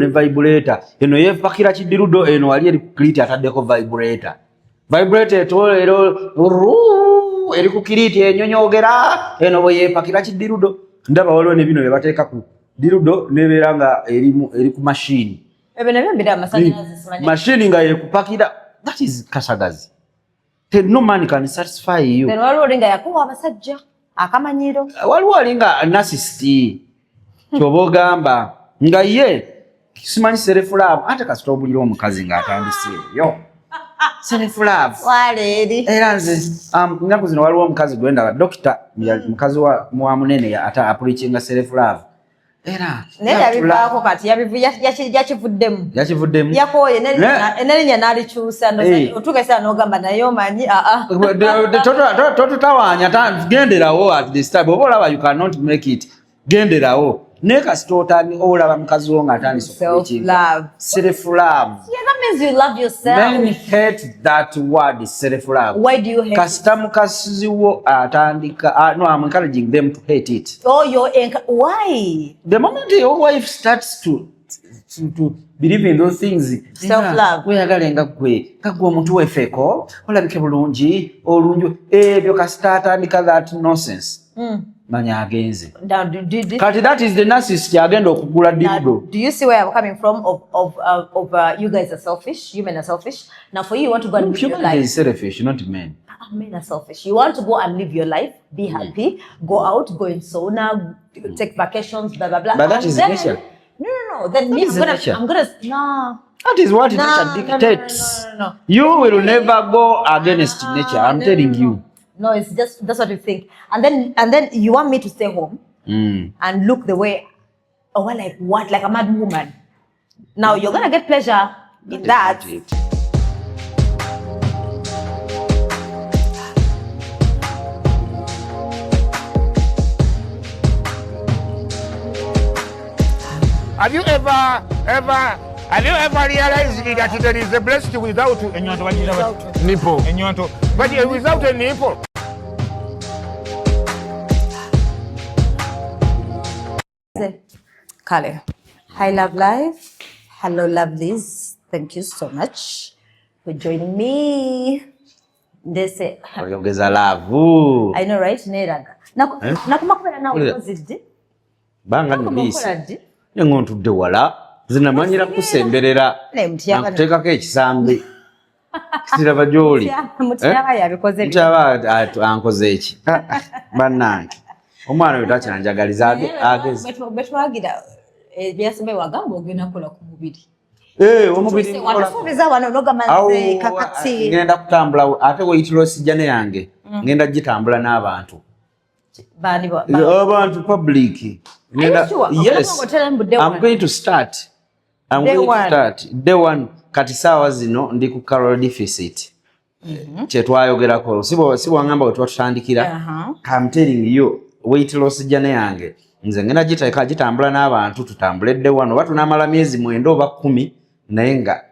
Ne vibrator eno yepakira kidildo, eno wali eri ku clit, ataddeko vibrator. Vibrator eto ero eri ku clit enyonyogera, eno bwe yepakira kidildo. Ndaba waliwo ne bino bye bateeka ku dildo nebeera nga eri ku machine. Ebyo nabyo mbira amasannyalaze, simanyi. Machine nga yekupakira. That is kasagazi. No man can satisfy you. Then waliwo oli nga yakuwa abasajja akamanyiro. Waliwo ali nga narcissist, kyoba ogamba nga ye simanyi self love, ate kasita obulira omukazi ng'atandiseeyo self love. Waleeri. Era nze ennaku zino waliwo omukazi gwendaba, dokita, mukazi wa munene, ate apreachinga self love era. Naye yabivaako kati, yakivuddemu. Yakivuddemu. Yakooye nerinnya n'alikyusa. Otuuka esaa n'ogamba naye omanyi aa. Totutawaanya, genderawo. At this time oba olaba you cannot make it, genderawo. Naye kasita otani olaba mukazi wo ng'atandise Self-love. Self love. Yeah, that means you love yourself. Men hate that word, self love. Why do you hate it? Kasita mukazi wo atandika, no, I'm encouraging them to hate it. Oh, you're why? The moment your wife starts to believe in those things, Self-love. Weyagale nga gwe, nga gwe omuntu wefeeko, olabike bulungi olungi, ebyo kasita atandika that nonsense, manya agenze. Now, do Kati that is the narcissist agenda okugula Now, dildo. do you see where I'm coming from? Of you guys are self-selfish. You men are selfish. Now, for you, you want to go and live your Human life. is selfish, not men. Ah, men are selfish. You want to go and live your life, be happy, go out, go in sauna, take vacations, blah blah blah. But that And is then, nature. No. Then me, Is I'm gonna, nature. I'm gonna, no. That is what No, nature no, no, dictates. No. You will never go against nature. I'm No, telling no, you. No. No, it's just that's what you think. And then you want me to stay home and look the way, oh, well, like what? Like a mad woman. Now you're gonna get pleasure in that. Is not it. Have you ever realized that there is a breast without enyonto bagiyita bati? Nipple. Enyonto, but without a nipple. Kale. Hi, love life. Hello, lovelies. Thank you so much for joining me. Ndese. Oyogeza love. I know, right? Neraga. Eh? Nakuma kubeera nawe Mpulira. kozi ddi? Banga Nakuma nno miisi. okukola ddi? Nengo ntudde wala. Nze namanyira kusemberera. Ne, Mutyaba- Nakuteekako ekisambi. Kiraba gy'oli. Mutyaba yabikoze. Mutyaba ankoze eki? Ah, ah, bannange. Omwana oyo takyanjagaliza ageze. Bwe twagira ebyasembayo wagamba ogenda kukola ku mubiri. Eh, omubiri nkola. Watusuubiza wano n'ogamba Awo, nze kakati. Ngenda kutambula ate weight loss journey yange ngenda gitambula n'abantu. Baani Abantu, public. Are you sure? Yes. Ogamba ng'otera mbu day I'm one. going to start. I'm Day going to one. start day one. Kati saawa zino ndi ku calorie deficit. Kyetwayogerako si bwangamba bwe tuba tutandikira. I'm telling you, weight loss journey yange nze ngenda giteeka gitambula n'abantu, tutambule day one, oba tunaamala myezi 9 oba 10, naye nga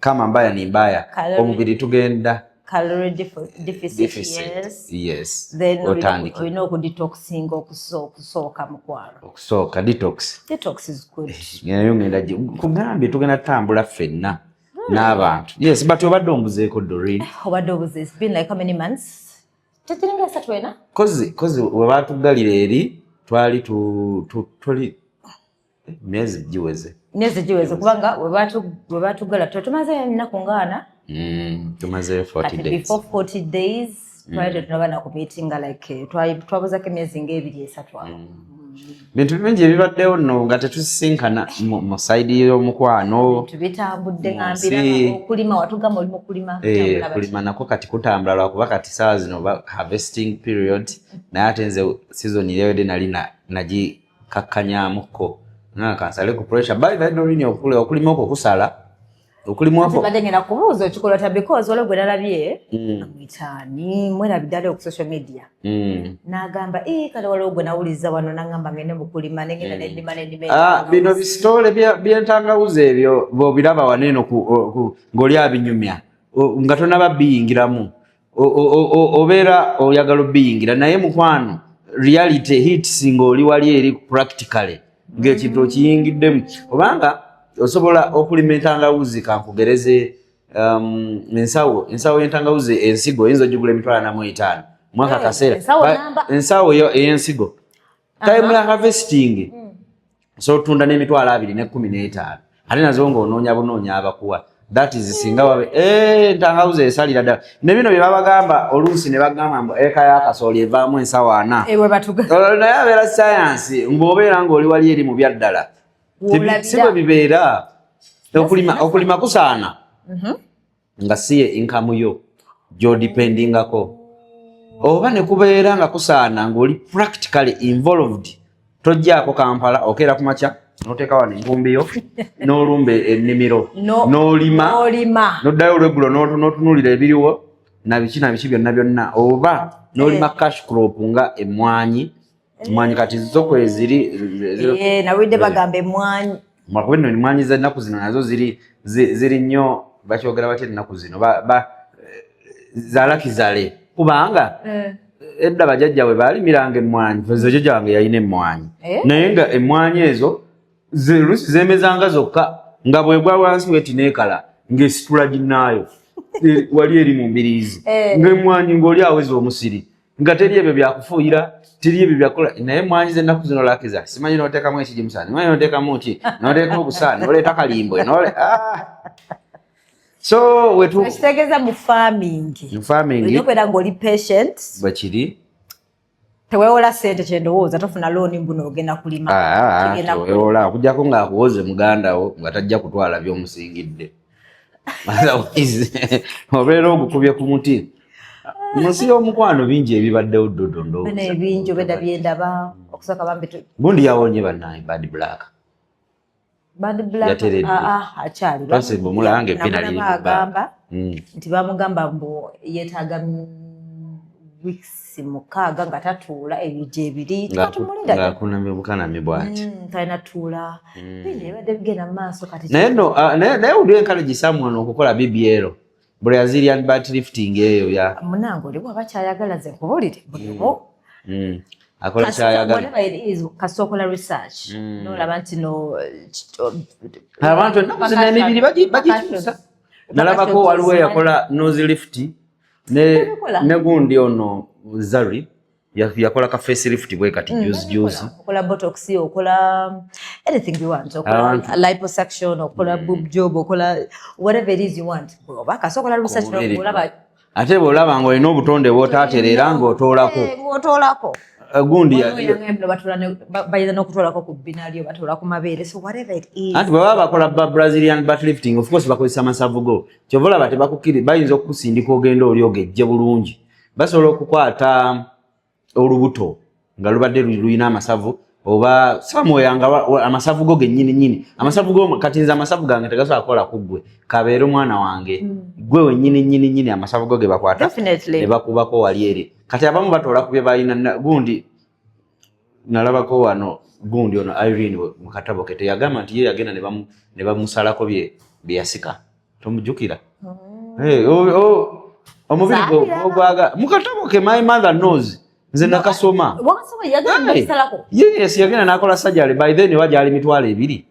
kama mbaya ni mbaya, omubiri tugenda Calorie deficit, deficit. Yes. Yes. Then otandike. Olina okudetoxinga okusooka, mukwano. Okusooka detox. Detox is good. Nayo ngenda kugambye tugenda tutambula ffenna n'abantu. Yes, but obadde ombuzeeko, Doreen. Obadde obuze. It's been like how many months? Tekiringa 3, 4? Kozi we baatuggalira eri twali tuli myezi giweze. Myezi giweze, kubanga we batugala tumaze ennaku ngaana. Tumazeyo 40 Kati days. before 40 days twali tetunaba nakumeetinga, like twabuzako emyezi ngaebiri esatu awo. Bintu bingi ebibaddewo nno nga tetusisinkana mu side y'omukwano. Bintu bitambudde nga Mu nsi. mbiraba okulima, watugamba oli mukulima. Eh, kulima nako kati kutambula, lwakuba kati saawa zino ba harvesting period, naye ate nze season erewedde nali nagikakkanyamuko nga kansale ku pressure. By the way, Doreen, okulima okwo kusala, okulima okwo. Badde ngenda kubuuza okikola ta, because waliwo gwe nalabye amwitaani mwerabidde ali ku social media, n'agamba, "Eh, kale waliwo gwe nawuliza wano n'angamba ngende mu kulima, nengenda nendima nendima." Ah, bino bisitole byentangawuzi ebyo bw'obiraba wano eno ng'oli abinyumya, nga tonaba biyingiramu, obeera oyagala obiyingira, naye mukwano, reality hits ng'oli wali eri practically ng'ekintu okiyingiddemu, obanga Osobola okulima entangawuzi, kankugereze, ensawo y'entangawuzi, ensigo oyinza ogigula 450 mwaka kaseera. Ensawo namba? Ensawo yo ey'ensigo, time ya harvesting, so otunda n'215,000, ate nazo ng'onoonya bunoonya abakuwa. That is singa wabe entangawuzi esalira ddala. Ne bino bye babagamba oluusi ne bagamba mbu eka y'akasooli evaamu ensawo 40. Ewe batuga. Olwo naye abeera sayansi, ng'obeera ng'oli wali eri mu byaddala. W'olabira. Si bwe bibeera. Okulima kusaana nga si ye income yo gy'odependingako, oba ne kubeera nga kusaana ng'oli practically involved, tojjaako Kampala, okeera ku makya n'oteeka wano enkumbi yo n'olumba ennimiro n'olima, n'olima, n'oddayo olweggulo n'otunuulira ebiriwo nabiki nabiki byonna byonna, oba n'olima cash crop nga emmwanyi. Emmwanyi kati zo kweziri. Nawulidde bagamba emmwanyi. Mwakuba nno emmwanyi z'ennaku zino nazo ziri nnyo, bakyogera batya ennaku zino, zalakizale, kubanga edda bajjajja bwe baalimiranga emmwanyi, ze jjajja wange yalina emmwanyi, naye nga emmwanyi ezo lusi zeemezanga zokka, nga bwegwa wansi weti neekala ng'esitula ginnaayo. Wali eri mu mbiriizi, ng'emmwanyi ng'oli aweza omusiri, nga teri ebyo byakufuuyira, teri ebyo byakola. Naye emmwanyi z'ennaku zino lakiza, simanyi n'oteekamu ekigimusa, simanyi n'oteekamu ki, n'oteeka obusa, n'oleeta kalimbwe, ah! So wetu Ekitegeeza mu farming, mu farming, olina okubeera ng'oli patient. Bwe kiri. Teweewola ssente, kyendowooza tofuna looni mbuno ogenda kulima. Ah, Kigenda teweewola, okuggyako ng'akuwoze muganda wo nga tajja kutwala by'omusingidde. Otherwise obeera ogukubye ku muti. Mu nsi y'omukwano bingi ebibaddewo, Dodo, Bino ndowooza. ebingi obedda byendaba okusooka bambi Gundi yawonye bannaye, Bad Black. Bad Black, Yateredde. ah, ah, akyali. Twase bw'omulaba ng'eppina liri mu Namulaba bbanga. agamba nti bamugamba mbu yeetaaga weeks 6 nga tatuula, ebyo ebiri katumulinda. Ng'akunamye bukanamye bw'ati. Talina tuula, bingi ebibadde bigenda mu maaso kati. Naye no, ah, naye would you encourage someone okukola BBL, Brazilian butt lifting eyo ya Munange, oli bwaba kyayagala, ze nkubuulire buli omu Akola kyayagala. Whatever it is, kasita okola research nolaba nti no Abantu ennaku zino emibiri bagikyusa. Nalabako waliwo eyakola nose lift ne Babikola. ne gundi ono Zari yakola ka face lift bwe kati juzi juzi. Okola botox, okola anything you want, okola liposuction, okola boob job, okola whatever it is you want, oba kasita okola research Ku mubiri. olaba. Ate bw'olaba ng'olina obutonde bw'otaatereera ng'otoolako. Ng'otoolako. Gundi Bayinza n'okutoolako ku bbina lyo, batoola ku mabeere, so whatever it is. Anti bwe baba bakola ba Brazilian butt lifting, of course bakozesa masavu go. Kyova olaba tebakukkiri, bayinza okukusindika ogenda oli ogejje bulungi. Basobola okukwata olubuto nga lubadde lulina amasavu oba samwoya nga amasavu go gennyini nnyini, amasavu go. Kati nze amasavu gange tegasobola kukola ku ggwe, kabeere omwana wange, gwe wennyini nnyini nnyini amasavu go ge bakwata ne bakubako wali eri. Kati abamu batoola ku bye balina. Gundi nalabako wano, gundi ono Irene mu katabo ke teyagamba nti ye yagenda ne bamusalako bye yasika, tomujjukira? Hey, omubiri ogwaga mu katabo ke, My Mother Knows, nze nakasoma. Wakasoma, yagenda Hey. n'okusalako? Yes, yagenda n'akola surgery. By then wa gyali 20,000.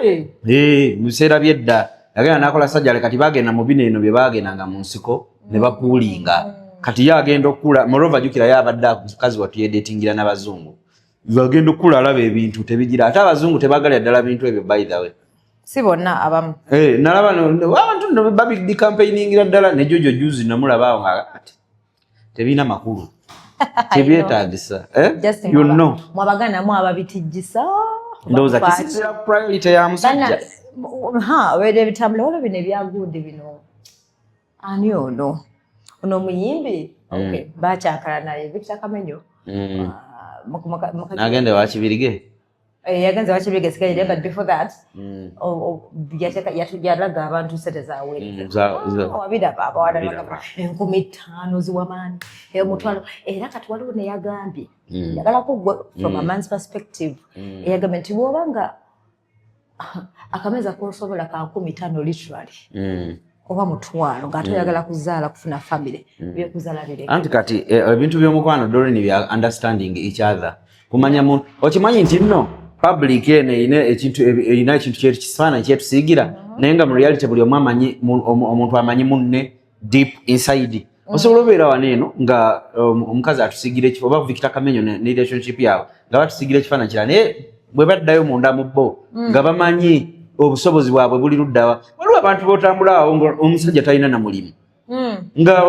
Hey. Eh, mu biseera byedda yagenda n'akola surgery. Kati bagenda mu bino eno bye bagendanga mu nsiko ne bapuulinga. Kati ye agenda okukula, moreover jjukira ye abadde mukazi wattu yedetingira n'abazungu, agenda okukula alaba ebintu tebigira, ate abazungu tebagalya ddala bintu ebyo, by the way. Si bonna, abamu. Eh, nalaba abantu nno babicampaigningira ddala. Ne Jojo juzi namulaba awo nga ati tebirina makulu, tebyetaagisa. Eh? Just You know. Mwabaganda mu ababitijjisa. Ndowooza Bakufaaki. kisinziira ku priority ya musajja. Ha, obeera ebitambula, waliwo bino ebyagundi bino, ani ono omuyimbi, okay, bakyakala naye Victor Kamenyo. Ah, Nagenda ewa Kibirige. Eh, yagenze wakibirige sigaire, but before that yalaga abantu sente zaweereza. Wabiraba, abawala Wabiraba. bagamba 5,000 ziwamaani, omutwalo. Era kati waliwo neyagambye, njagalako gwe from a man's perspective, eyagambye nti bw'oba nga akameza kosobola ka 5,000 literally oba mutwalo, ng'ate oyagala kuzaala, kufuna family, byekuzaala bireke. Anti kati ebintu by'omukwano, Doreen, bya understanding each other, kumanya mu okimanyi nti nno Public eno erina ekintu kifaananyi kyetusiigira, naye nga mu reality buli omu amanyi omuntu amanyi munne deep inside. Osobola obeera wano eno nga omukazi atusiigira ekifo, oba Victor Kamenyo ne relationship yaabwe nga batusiigira ekifaananyi kirala, naye bwe baddayo munda mu bo nga bamanyi obusobozi bwabwe buli luddawa. Waliwo abantu b'otambula awo nga omusajja talina na mulimu, nga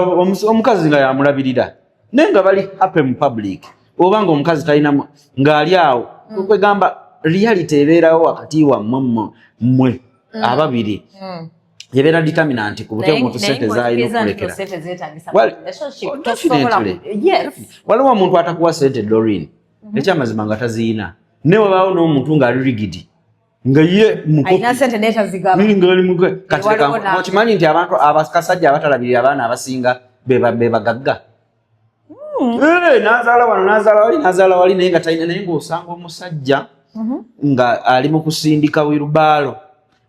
omukazi nga yamulabirira, naye nga bali happy mu public, oba nga omukazi talina ng'ali awo. Kwegamba reality ebeerawo wakati wammwe mmwe ababiri, ebeera determinant ku butya omuntu sente zalina okulekera. Sente zeetagisa Well, mu relationship. oh, Tosobola definitely. Yes. Waliwo omuntu atakuwa sente, Dorin, ekyamazima nga taziina, ne wabaawo n'omuntu ng'ali rigid nga ye mukopi. Alina sente naye tazigaba. Kati Waliwo leka, okimanyi nti abantu abakasajja abatalabirira abaana abasinga be bagagga. N'azaala wano, n'azaala wali, n'azaala wali, naye nga talina, naye ng'osanga omusajja nga ali mu kusindika wheelbarrow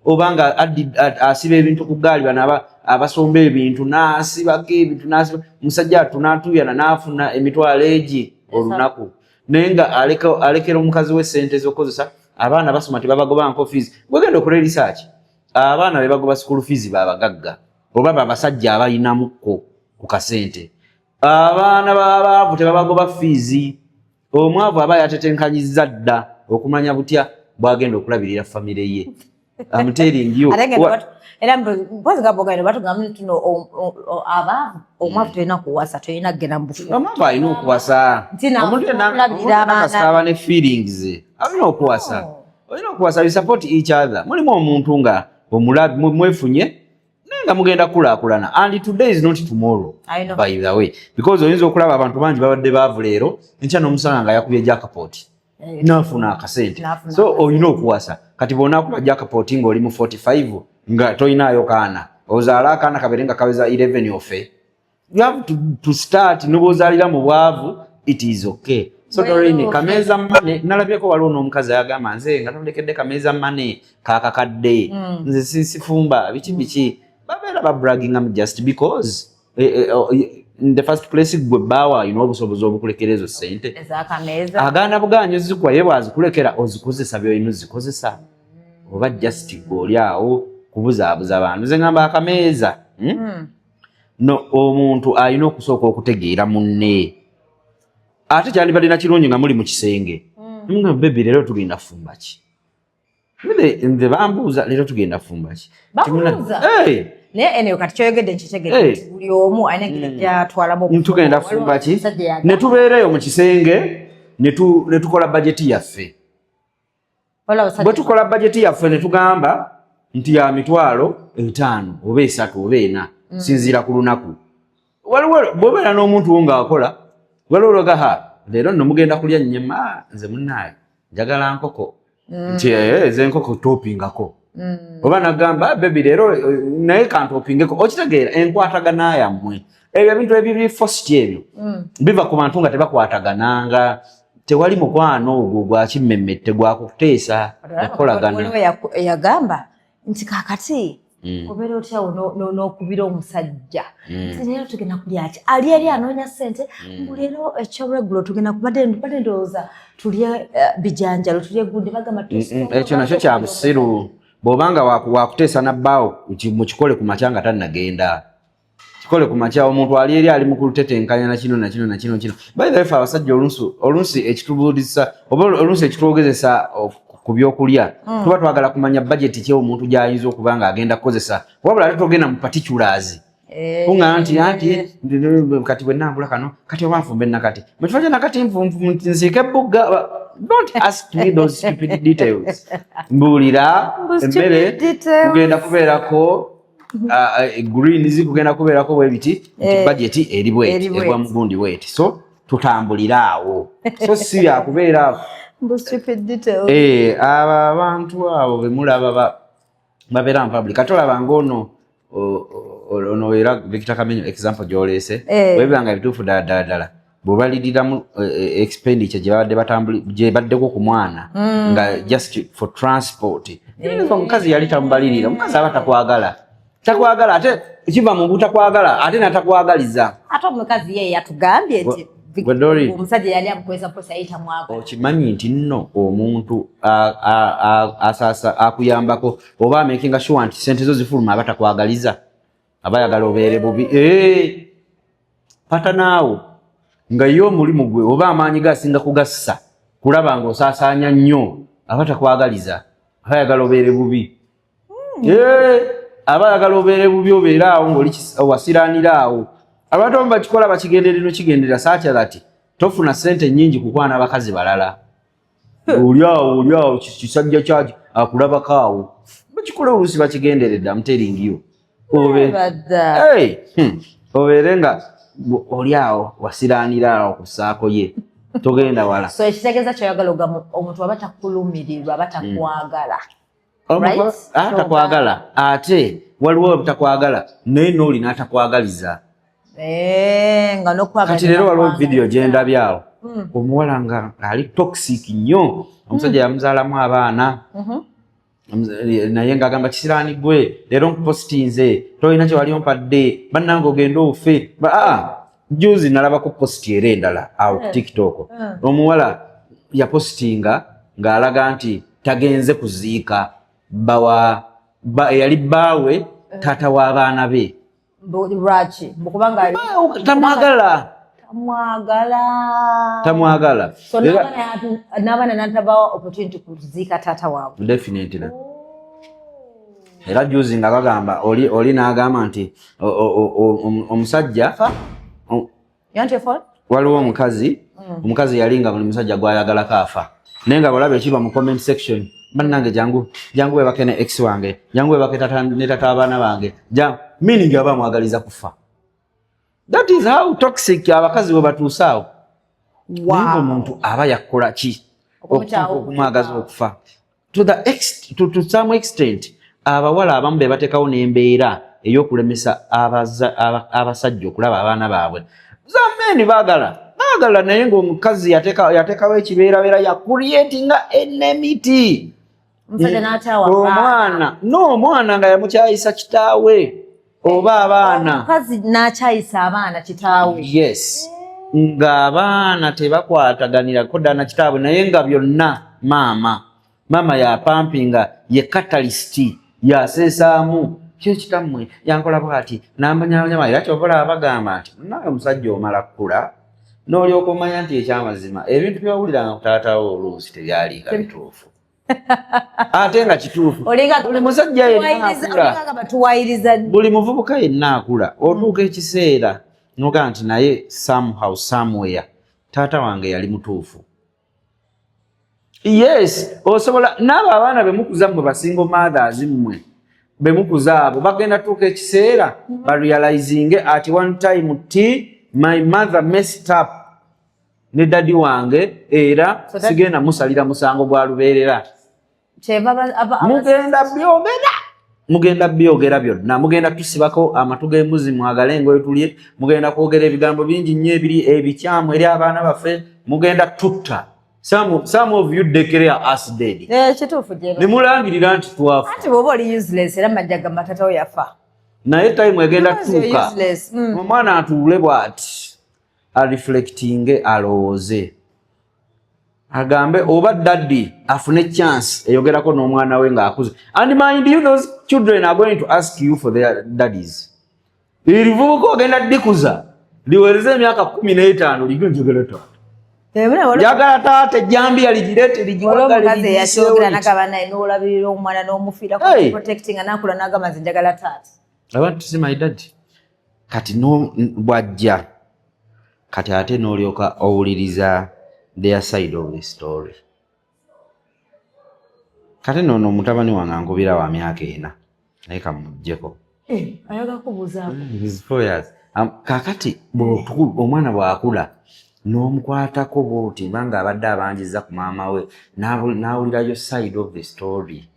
oba nga asiba ebintu ku ggaali, bano abasomba ebintu, n'asibako ebintu, n'asiba omusajja atu n'atuuyana n'afuna emitwalo egi olunaku, naye nga alekera omukazi we sente z'okukozesa. Abaana basoma, tebabagobanko fees. Wegenda okola research, abaana be bagoba school fees babagagga oba babasajja abalinamuko ku kasente. Abaana babaavu tebabagoba fees. Omwavu aba yatetenkanyiza dda okumanya butya bwagenda okulabirira famire ye. I'm telling you. Ate ngeno era mpozi nga bwogenda batugamba nti no abaavu, omwavu tolina kuwasa, tolina kugenda mu bufumu. Omwavu alina okuwasa. Nti na- Omuntu yenna okulabirira omuntu yenna abaana. kasita aba ne feelings alina okuwasa. Oh. Olina okuwasa, you support each other. Mulimu omuntu nga omulabi mwefunye, naye nga mugenda kulaakulana, and today is not tomorrow. I know. By the way, because oyinza okulaba abantu bangi babadde baavu leero, enkya n'omusanga nga yakubye jackpot, nafuna akasente. N'afuna. So olina okuwasa. Kati bw'onaakuba jackpot ng'oli mu 45 nga tolinaayo kaana, ozaale akaana kabeere nga kaweza 11, ofe. You have to start nobwozaalira mu bwavu, it is okay. So Well, Doreen, okay. kameeza money, nalabyeko waliwo n'omukazi ayagamba, nze nga tolekedde kameeza money kakakadde, nze sifumba biki biki. Babeera babragingamu just because oh, in the first place gwe bbaawo alina obusobozi obukulekera ezo ssente. Ezakameeza. Agaana bugaanyi ozikuwa, ye bwazikulekera ozikozesa byolina ozikozesa, oba just gwe oli awo kubuzaabuza bantu. Nze ngamba akameeza, No, omuntu alina okusooka okutegeera munne. Ate kyandibadde na kirungi nga muli mu kisenge, nga baby, leero tugenda fumba ki? Nze bambuuza, leero tugenda fumba ki? Bakubuuza? Hey, Naye eneyo kati kyoyogedde nkitegedde nti buli omu alina engeri gyatwalamu. Tugenda fumba ki, ne tubeereyo mu kisenge ne tukola bajeti yaffe. Bwe tukola bajeti yaffe ne tugamba nti ya 50,000 oba 3 oba 4, sinziira ku lunaku. Waliwo bw'obeera n'omuntu wo ng'akola, waliwo lwogaha, leero nno mugenda kulya nnyama, nze munnaaye njagala nkoko, nti ez'enkoko topingako, oba nagamba, "Ah, baby, leero naye kantopingeko." Okitegeera enkwatagana yammwe. Ebyo ebintu ebiri forced, ebyo biva ku bantu nga tebakwatagananga, tewali mukwano ogwo gwakimmemmette gwakuteesa nakukolagana. Waliwo eyagamba nti kakati obeera otyawo n'okubira omusajja nti leero tugenda kulya ki, ali eri anoonya ssente, mbu leero ekyolweggulo tugenda kubadde badde ndowooza tulye bijanjalo, tulye gundi, bagamba Ekyo nakyo kya busiru. Bw'obanga wakuteesa nabbaawo, mukikole ku makya nga tannagenda. Kikole ku makya. Omuntu ali eri ali mu kutetenkanya na kino na kino na kino kino. By the way, ffe abasajja oluusi ekitubuulisa oba oluusi ekitwogezesa ku byokulya, tuba twagala kumanya budget ki omuntu gy'ayinza okuba nga agenda kukozesa, wabula ate togenda mu particulars kuŋŋana nti anti kati bwe nagula kano kati oba nfumbe nakati mu kifo kya nakati nsiike ebbuga. Don't ask me those stupid details. Mbuulira Mbu stupid emmere details. kugenda kubeerako greens, kugenda kubeerako bwe biti nti budget eri bweti, Eri bweti. egwa mu gundi bweti, so tutambulire awo, so si byakubeera awo. Mbu stupid details. Abo abantu abo bemulaba babeera mu public, ate olaba ngaono ono era Victor Kamenyo example gyoleese, bwebiba nga bituufu ddala ddala ddala, bwebaliriramu expenditure gye babadde batambuli gye baddeko ku mwana nga just for transport. Omukazi yali tamubalirira, omukazi aba takwagala, takwagala, ate kiva mu butakwagala ate natakwagaliza. Ate omukazi ye yatugambye nti Gwe Doreen. Omusajja yali amukweza mposa yayita mwagala. Okimanyi nti nno omuntu asaasa akuyambako oba amakinga sure nti sente zo zifuluma, aba takwagaliza, aba ayagala obeere bubi. Eh, pata naawo nga ye omulimu gwe oba amaanyi ge asinga kugassa kulaba ng'osaasaanya nnyo, aba takwagaliza, aba ayagala obeere bubi. Eh, aba ayagala obeere bubi, obeere awo ng'oli wasiraanira awo. Abantu abamu bakikola bakigenderera nokigenderera saatya that tofuna sente nnyingi kukwana abakazi balala. Oli awo, oli awo, kisajja kyaki akulabako awo. Bakikola oluusi bakigenderedde. I'm telling you. Badda. Hey, obeere nga oli awo wasiraanira awo ku ssaako ye, togenda wala. So ekitegeeza kyoyagala ogamba, omuntu aba takulumirirwa, aba takwagala. Right? Ah, takwagala, ate waliwo obutakwagala naye nooli n'atakwagaliza. Eh, nga nokwagala. Kati leero waliwo vidiyo gyendabye awo, omuwala nga ali toxic nnyo, omusajja yamuzaalamu abaana. Naye ng'agamba, "Kisiraani gwe, leero nkupositinze, tolina kye wali ompadde, bannange ogende ofe." Aa, juzi nalabako post era endala awo ku TikTok. Omuwala yapositinga ng'alaga nti tagenze kuziika bawa eyali bbaawe, taata w'abaana be. Lwaki? Kubanga Tamwagala. Tamwagala. Tamwagala. So n'abaana n'atabawa opportunity kuziika taata waabwe. Definitely. Era juzi nga bagamba oli n'agamba nti omusajja You want your phone? Waliwo omukazi yali nga buli musajja gwayagalako afa, naye nga bwolaba ekiba mu comment section, "Bannange, jangu, jangu webake ne ex wange, jangu webake ne tata abaana bange," meaning aba amwagaliza kufa. That is how toxic abakazi bwe batuuse awo. Naye ng'omuntu aba yakola ki Okumukyawa. Okumwagaza okufa to some extent, abawala abamu be bateekawo n'embeera ey'okulemesa abasajja okulaba abaana baabwe. Zameni baagala, naye ng'omukazi yateekawo ekibeerabeera, ya creatinga enmity. Omusajja n'akyawa. Omwana n'omwana nga yamukyayisa kitaawe oba abaana. Omukazi n'akyayisa abaana kitaawe. Yes, ng'abaana tebakwataganirako ddala na kitaabwe, naye nga byonna maama yapampinga, ye catalyst, yaseesaamu kyo, "Kitammwe yankola bwati, nambanyabanyama." Era kyova olaba bagamba nti nawe omusajja omala kkula n'olyoka omanya nti ekyamazima ebintu byawuliranga ku taatawo oluusi tebyalinga bituufu, ate nga kituufu. Buli musajja yenna akula, Olinga batuwayiriza. Buli muvubuka yenna akula, otuuka ekiseera nogaa nti naye somehow, somewhere, taata wange yali mutuufu. Yes, osobola naabo abaana bemukuza mmwe ba single mothers, mmwe bemukuza abo bagenda tuuka ekiseera barealizinge at one time ti my mother messed up ne daddy wange, era So sigenda musalira musango gwa lubeerera. Kyeva Mugenda byogera byonna, mugenda tusibako amatu g'embuzi, mwagale engoye tulye, mugenda kwogera ebigambo bingi nnyo ebiri ebikyamu eri abaana baffe, mugenda tutta. Some of you declare us dead. Eh, kituufu gye. Ne mulangirira nti twafa. Anti bw'oba oli useless, era majja gamba taatawo yafa. Naye time egenda Because you're tuuka useless. Omwana atuule bw'ati, areflectinge, alowooze, agambe oba daddy afune chance eyogerako n'omwana we ng'akuze. And mind you, those children are going to ask you for their daddies. Erivubuka ogenda ddikuza liwereze emyaka 15 ligwe, "Njagala taata, njagala taata, ejjambiya ligireete." Waliwo omukazi eyakyogera Ligiwagale. nagaba naye n'olabirira omwana n'omufiira, Hey. protecting, nakula n'agamba, "Nze njagala taata." I want to see my daddy. Kati no bwajja kati ate n'olyoka owuliriza their side of the story. Kati noono mutabani wange ankubira wa myaka 4, naye kamuggyeko. Eh, ayagala kubuuzaako. He's 4 years. Kakati omwana bw'akula n'omukwatako bw'oti mbanga abadde abanjiza ku maama we, n'awulirayo side of the story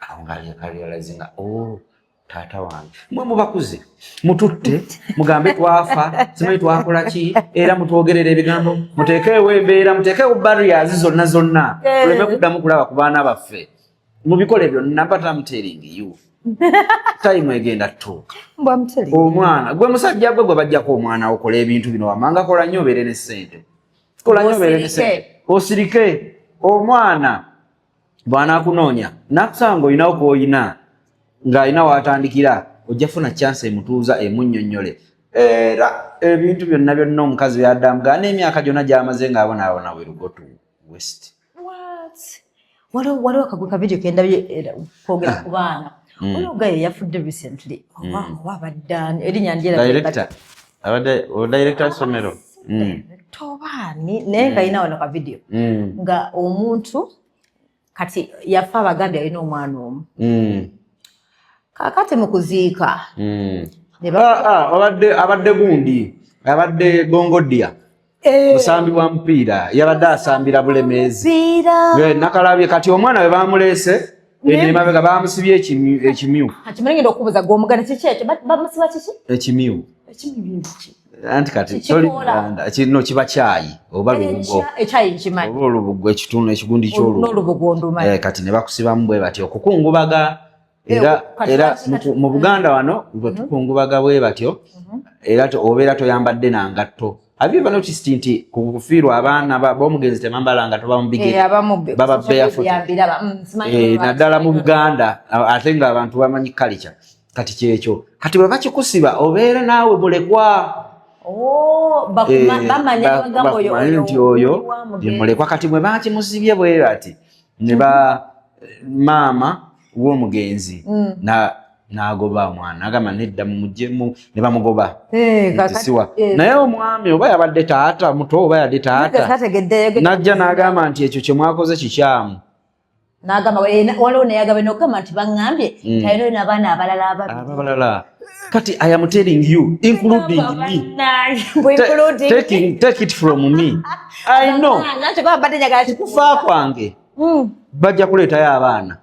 awo ng'alyoka oh, taata wange. Mwe mubakuze mututte, mugambe twafa, simanyi twakola ki, era mutwogerera ebigambo, muteekeewo embeera, muteekeewo barriers zonna zonna, Eh. tuleme kuddamu kulaba ku baana baffe. Mubikole byonna, but I'm telling you, Time egenda tutuuka. Mbu I'm telling you. Omwana gwe musajja gwe gwe bajjako omwana, okola ebintu bino wamanga, kola nnyo obeere ne ssente, kola nnyo obeere ne ssente, osirike. Omwana bw'anaakunoonya nakusanga olinawo k'olina ng'alina w'atandikira, ojja funa chance emutuuza emunnyonnyole. Era ebintu byonna byonna omukazi byaddamugaa n'emyaka gyonna gy'amaze ng'abonaabona will go to waste. What? Waliwo akagwe ka video kendabye era kwogera ku baana. Waliwo guy yafudde recently, oba abadde ani, erinnya ndyera. Director abadde o director ssomero. Tobaani, naye nga alina wano ka video nga omuntu kati yafa, abagambye alina omwana omu. Kaakati mu kuziika ne Ah, ah, abadde gundi, abadde Gongodia, musambi wa mupiira, yabadde asambira Bulemeezi. Mupiira. Nakalabye. Kati omwana we bamuleese eno emabega, bamusibye ekimyu. Kati mulengenda okubuuza gwe omuganda, kiki ekyo? Bamusiba kiki? Ekimyu. Ekimyu kiki? Anti kati Kikoola. toli Muganda. Kino kiba kyayi oba lubugo. Ekyayi nkimanyi. Oba olubugo, ekitundu, ekigundi ky'olubugo. N'olubugo ndumanyi. Kati ne bakusibamu bwe batyo okukungubaga era era mu Buganda wano bwe tukungubaga bwe batyo, era obeera toyambadde na ngatto. Have you ever noticed nti ku kufiirwa abaana b'omugenzi tebambala ngatto, bamu bigere? Abamu Baba social barefoot. media mbiraba. Simanyi lwaki. Naddala mu Buganda, ate nga abantu bamanyi culture. Kati kyekyo, kati bwe bakikusiba obeera naawe mulekwa. Oh, bamanya bagamba oyo bakumanye oyo nti oyo wa mugenzi. ye mulekwa. Kati bwe bakimusibye bwe bati ne ba maama w'omugenzi n'agoba omwana, n'agamba nedda, mumuggyemu, ne bamugoba nti siwa. Naye omwami oba yabadde taata muto oba yadde taata, tategedde. Najja n'agamba nti ekyo kye mwakoze kikyamu. N'agamba waliwo neyagamba nokugamba nti baŋŋambye talina n'abaana abalala ababiri. Abalala. Kati I am telling you, including me. Including Take it from me, I know. Nakyo mbadde njagala. Kufa kwange bajja kuleetayo abaana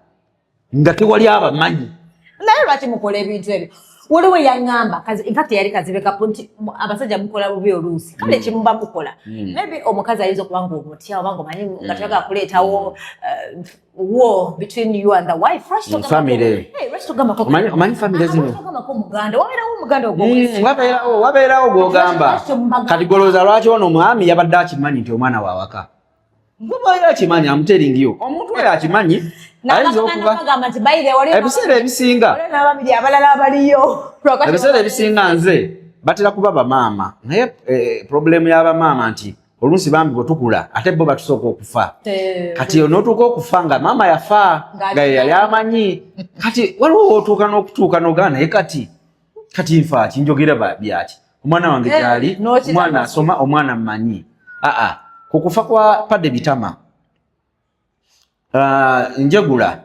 nga tewali abamanyi. Naye lwaki mukola ebintu ebyo? Waliwo yaŋŋamba, infact yali kazibe kapo, nti abasajja mukola bubi oluusi. Kale kimuba mukola, maybe omukazi ayinza okuba nga omutya oba nga omanyi nga toyagala kuleetawo war between you and the wife. Lwaki Family. Hey, lwaki togambako Omanyi family Ah, zino? lwaki togambako omuganda? Wabeerawo omuganda ogwo. Wabeerawo gwogamba. Lwaki temubagamba? Kati golowooza lwaki ono omwami yabadde akimanyi nti omwana waawaka? Gwe akimanyi, am telling you, omuntu oyo akimanyi ayinza okuba N'abagamba nti by the way, ebiseera ebisinga waliwo n'ababiri abalala abaliyo. Ebiseera ebisinga nze batera kuba bamaama, naye problemu y'abamaama nti oluusi bambi bwe tukula ate bo batusooka okufa. Kati onootuuka okufa nga maama yafa nga ye yali amanyi. Kati waliwo wootuuka n'okutuuka n'ogaa, naye kati nfa kinjogera byaki? Omwana wange gyali, n'okitaba. Omwana asoma, omwana mmanyi. Aa, ku kufa kwa Padde Bitama, njegula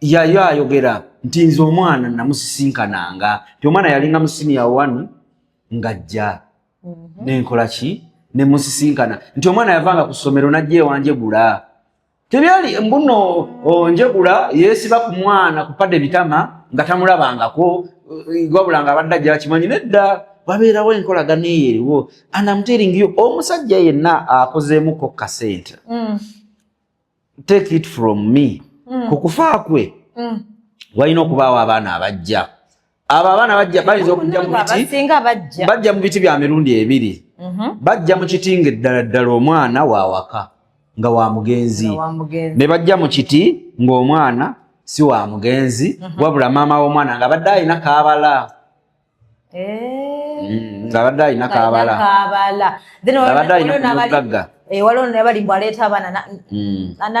yayo ayogera nti nze omwana namusisinkananga, nti omwana yalinga mu senior one ng'ajja nenkola ki, nemusisinkana, nti omwana yavanga ku ssomero najja ewanjegula. Tebyali mbuno onjegula yeesiba ku mwana ku Padde Bitama nga tamulabangako, wabula nga abadde ajja akimanyi. Nedda, wabeerawo enkolagano eyo eriwo. And I'm telling you, omusajja yenna akozeemuko kasente, take it from me, ku kufa kwe walina okubaawo abaana abajja. Abo abaana bajja, bayinza okujja mu biti. Abasinga bajja. Bajja mu biti bya mirundi ebiri. Bajja mu kiti nga eddala ddala omwana wawaka nga wa mugenzi, Wa mugenzi. ne bajja mu kiti ng'omwana si wa mugenzi, wabula maama w'omwana nga badde alina kaabala. Nga badde alina kaabala. Kaabala. Then Nga badde alina waliwo n'abali- kumugagga. Waliwo nabali mbu aleeta abaana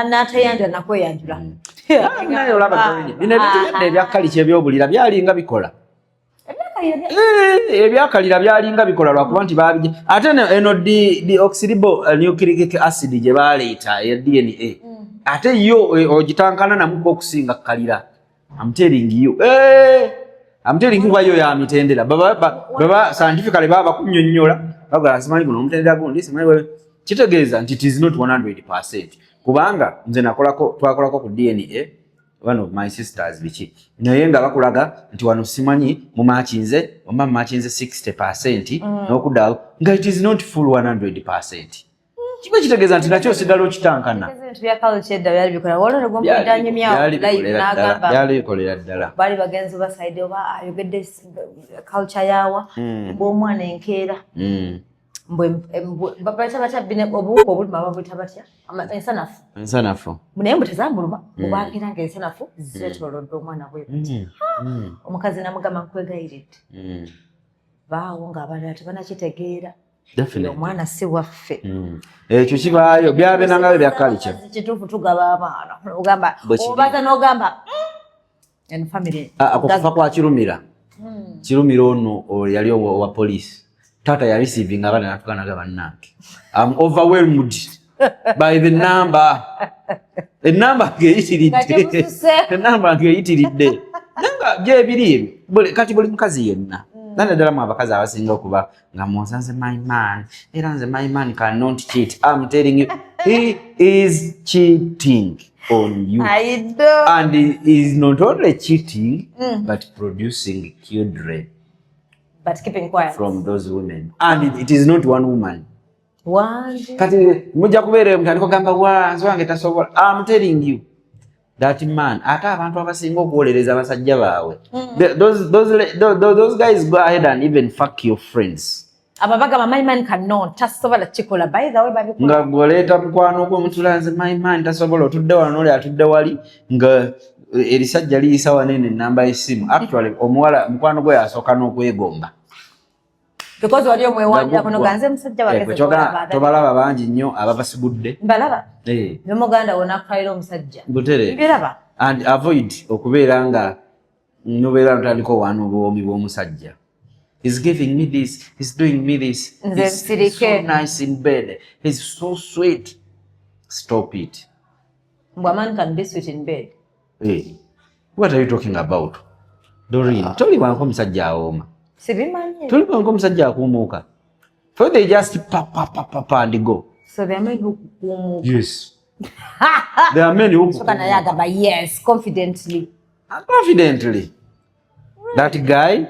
n'ateyanjula nakweyanjula. Naye olaba bino ebintu byadda ebyakkalica ebyobulira byalinga bikola. Ebyakalira byalinga bikola lwakuba nti babije ate eno deoxyribo nucleic acid gye baleeta eya DNA, ate yo ogitankana namuko okusinga kalira. I'm telling you, I'm telling you, yo ya mitendera baba scientifically baba bakunyonnyola, bagala simanyi guno omutendera gundi simanyi kitegeeza nti it is not 100%, kubanga nze nakolako, twakolako ku DNA, one of my sisters, biki, naye nga bakulaga nti wano simanyi mumakinze oba mumakinze 60% n'okuddawo nga it is not full 100%. Kiba kitegeeza nti nakyo osigala okitankana. Ebintu bya culture edda byali bikola. Waliwo ne gwempulidde anyumya live n'agamba Byali bikolera ddala. Baali bagenzi basaide oba ayogedde culture yaawa bw'omwana enkeera bayita batya bine obuwuka obuluma, babuyita batya? Ensanafu. Ensanafu. Naye mbu tezamuluma, bwakeera nga ensanafu zeetoolodde omwana bwe buti. Omukazi namugamba, "Nkwegayiridde, baawo ng'abalala tebanakitegeera." Omwana si waffe. Ekyo kibaayo, byabenangayo bya culture. Kituufu, tugaba abaana, ogamba Bwe kiri. obaza n'ogamba, and family." Ah, ako kufa kwa Kirumira. Kirumira ono oyo yali owa poliisi. Taata yareceivinga abaana natukanaga, "Bannange, am overwhelmed by the number." Enamba ng'eyitiridde. Nga temususe. Enamba ng'eyitiridde. Naye nga gyebiri ebyo. Kati buli mukazi yenna, nane ddala mu abakazi abasinga okuba nga mwonsa, "Nze my man, era nze my man cannot cheat." I'm telling you, he is cheating on you. I know. And he is not only cheating but producing children But keeping quiet. from those women, and it is not one woman. Wangi. Kati mujja kubeera mutandika ogamba, "Wa nze wange tasobola." I'm telling you, that man. Ate abantu abasinga okuwolereza abasajja baabwe, those guys go ahead and even fuck your friends. Abo bagamba, "My man cannot," tasobola kikola. By the way, babikola. Nga gwoleeta mukwano gwo omutula, "Nze my man tasobola." Otudde wano, noli atudde wali, nga erisajja liyisa wanene enamba y'essimu. Actually, omuwala mukwano gwe yasooka n'okwegomba. Because wali omwewandirako noga, "Nze musajja Eh, wange." gwe tobalaba bangi nnyo ababasigudde. Mbalaba. Eh, nomuganda wo nakutwalira omusajja. Butereevu. Mbiraba. And avoid okubeera nga nobeera notandika owaana obuwoomi bw'omusajja. "He's giving me this, he's doing me this." Nze He's so nsirike. nice in bed, he's so sweet. Stop it. Mbu a man can be sweet in bed? Hey, what are you talking about, Doreen? Toli wanko omusajja awooma. Sibimanyi. Toli wanko omusajja akuumuuka. For they just pa pa pa pa pa and go. So there are men who kukuumuuka? Yes, there are men who Soka naye agamba yes confidently. Confidently. That guy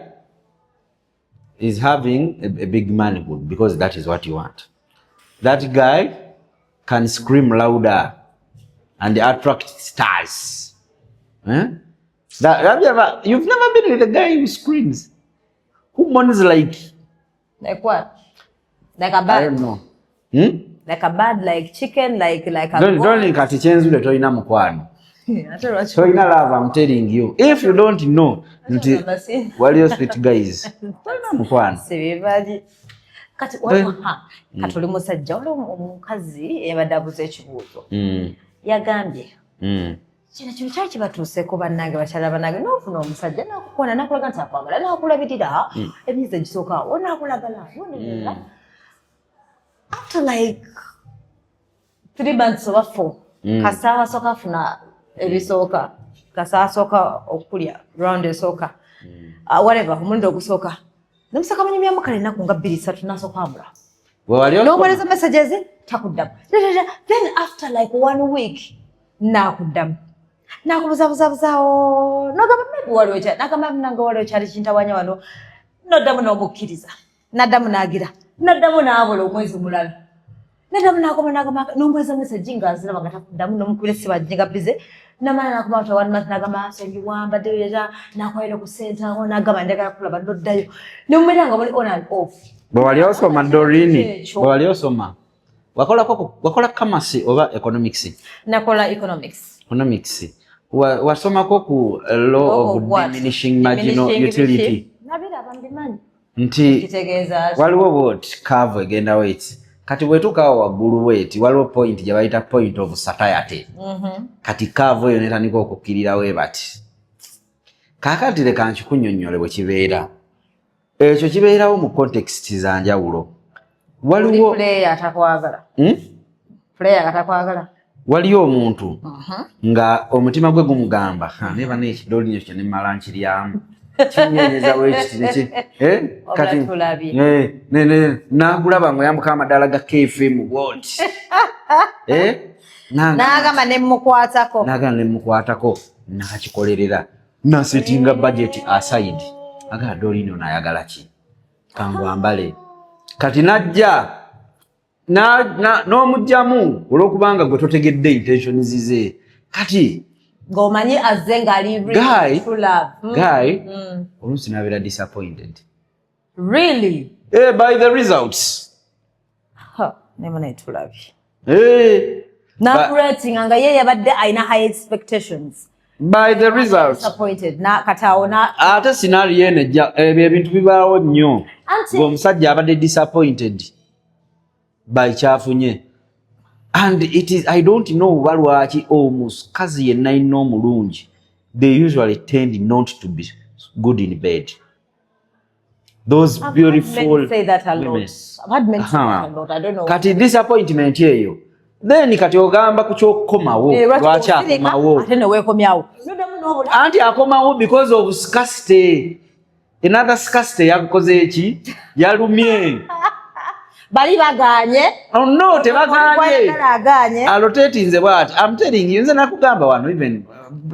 is having a big manhood because that is what you want. That guy can scream louder and attract stars, eh? Have you ever, you've never been with a guy who screams, who moans like Like what? Like a I bird? don't know, hmm? Like a bird, like chicken, like a Don't, goat. Don't. Kati kyenzule tolina mukwano. Ate lwaki? Tolina love. I'm telling you, if you don't know nti Ogamba waliyo sweet guys, tolina mukwano. Sibimanyi. Kati waliwo, ha, kati oli musajja, waliwo omukazi eyabadde abuuza ekibuuzo. Yagambye kino kyali kibatuuseeko, bannange, bakyala bannange, n'ofuna omusajja n'akukwana, n'akulaga nti akwagala, n'akulabirira emyezi egisooka awo, n'akulagala, after like 3 months oba 4, kasaawa asooka afuna ebisooka, kasaawa asooka okulya round esooka, whatever, omulundi ogusooka, nomusaka munyumyamu kale ennaku nga 2, 3, n'asooka amula. Bwe wali osoma- N'omuweereza messages, takuddamu. Then after like one week nakuddamu, nakubuzabuzabuzaawo, nogamba maybe waliwo nagamba, "Nange waliwo kyali kintawanya wano." Noddamu n'omukkiriza, naddamu n'agira, naddamu n'abula omwezi mulala, naddamu nakoma, nagamba, nomuweereza message nga aziraba nga takuddamu, nomukubira essimu nga busy, namala nakoma after one month nagamba, "Sonyiwa, mbadde era," nakwalira ku ssente awo, nagamba, "Njagala kulaba." Noddayo nemumera nga muli on and off. Bwe wali osoma, Doreen, Ekyo. bwe wali osoma wakolako, wakola commerce oba economics? Nakola economics. Economics. Wasomako ku law of What? diminishing marginal Diminishing utility? biki? Nabiraba, mbimanyi. Nti Kitegeeza ki? waliwo bwoti curve egenda weti, kati bwetuukawo waggulu bweti waliwo point gye bayita point of satiety. Kati curve eyo netandika okukkirirawo bati. Kaakati leka nkikunnyonnyole bwe kibeera. Ekyo kibeerawo mu context za njawulo. Waliwo Player atakwagala. Hmm? Player atakwagala. Waliyo omuntu nga omutima gwe gumugamba, "Ha, neba nekidoli ekyo nemala nkiryamu, kinyenyeza bwekiti neki." Eh, kati Wabula tulabye. eh, nagulaba nga oyambuka amadaala ga KFM bwoti. Eh, N'agamba nemukwatako. Nagamba nemukwatako, nakikolerera, nasettinga budget aside, agala dolino nayagala ki, kangwambale. Kati najja N'omugjamu olw'okubanga gwe totegedde intentions ze. Kati Ng'omanyi azze ng'ali Guy, true love. Guy oluusi n'abeera disappointed. Really? Eh, by the results. Ha, nemo naye tulabye. Eh, Nakuratinga nga ye yabadde alina high expectations. By the results. Disappointed na kati awo na Ate scenario eno ejja, ebyo ebintu bibaawo nnyo. Anti Ng'omusajja abadde disappointed by kyafunye, and it is, I don't know oba lwaki omukazi yenna yenna omulungi, they usually tend not to be good in bed, those I've had beautiful men say that a lot. women. I've had men say Aha. that a lot. I don't know. Kati disappointment eyo, then kati ogamba ku kyokukomawo. Eh, Lwaki osirika, akomawo? Ate ne weekomyawo. Noddamu n'obula. Anti akomawo because of scarcity, another scarcity. Yakukoze eki? Yalumye. Bali bagaanye. Oh no, tebagaanye. Gwayagala agaanye. Alotetinze bwati. I'm telling you, nze nakugamba wano, even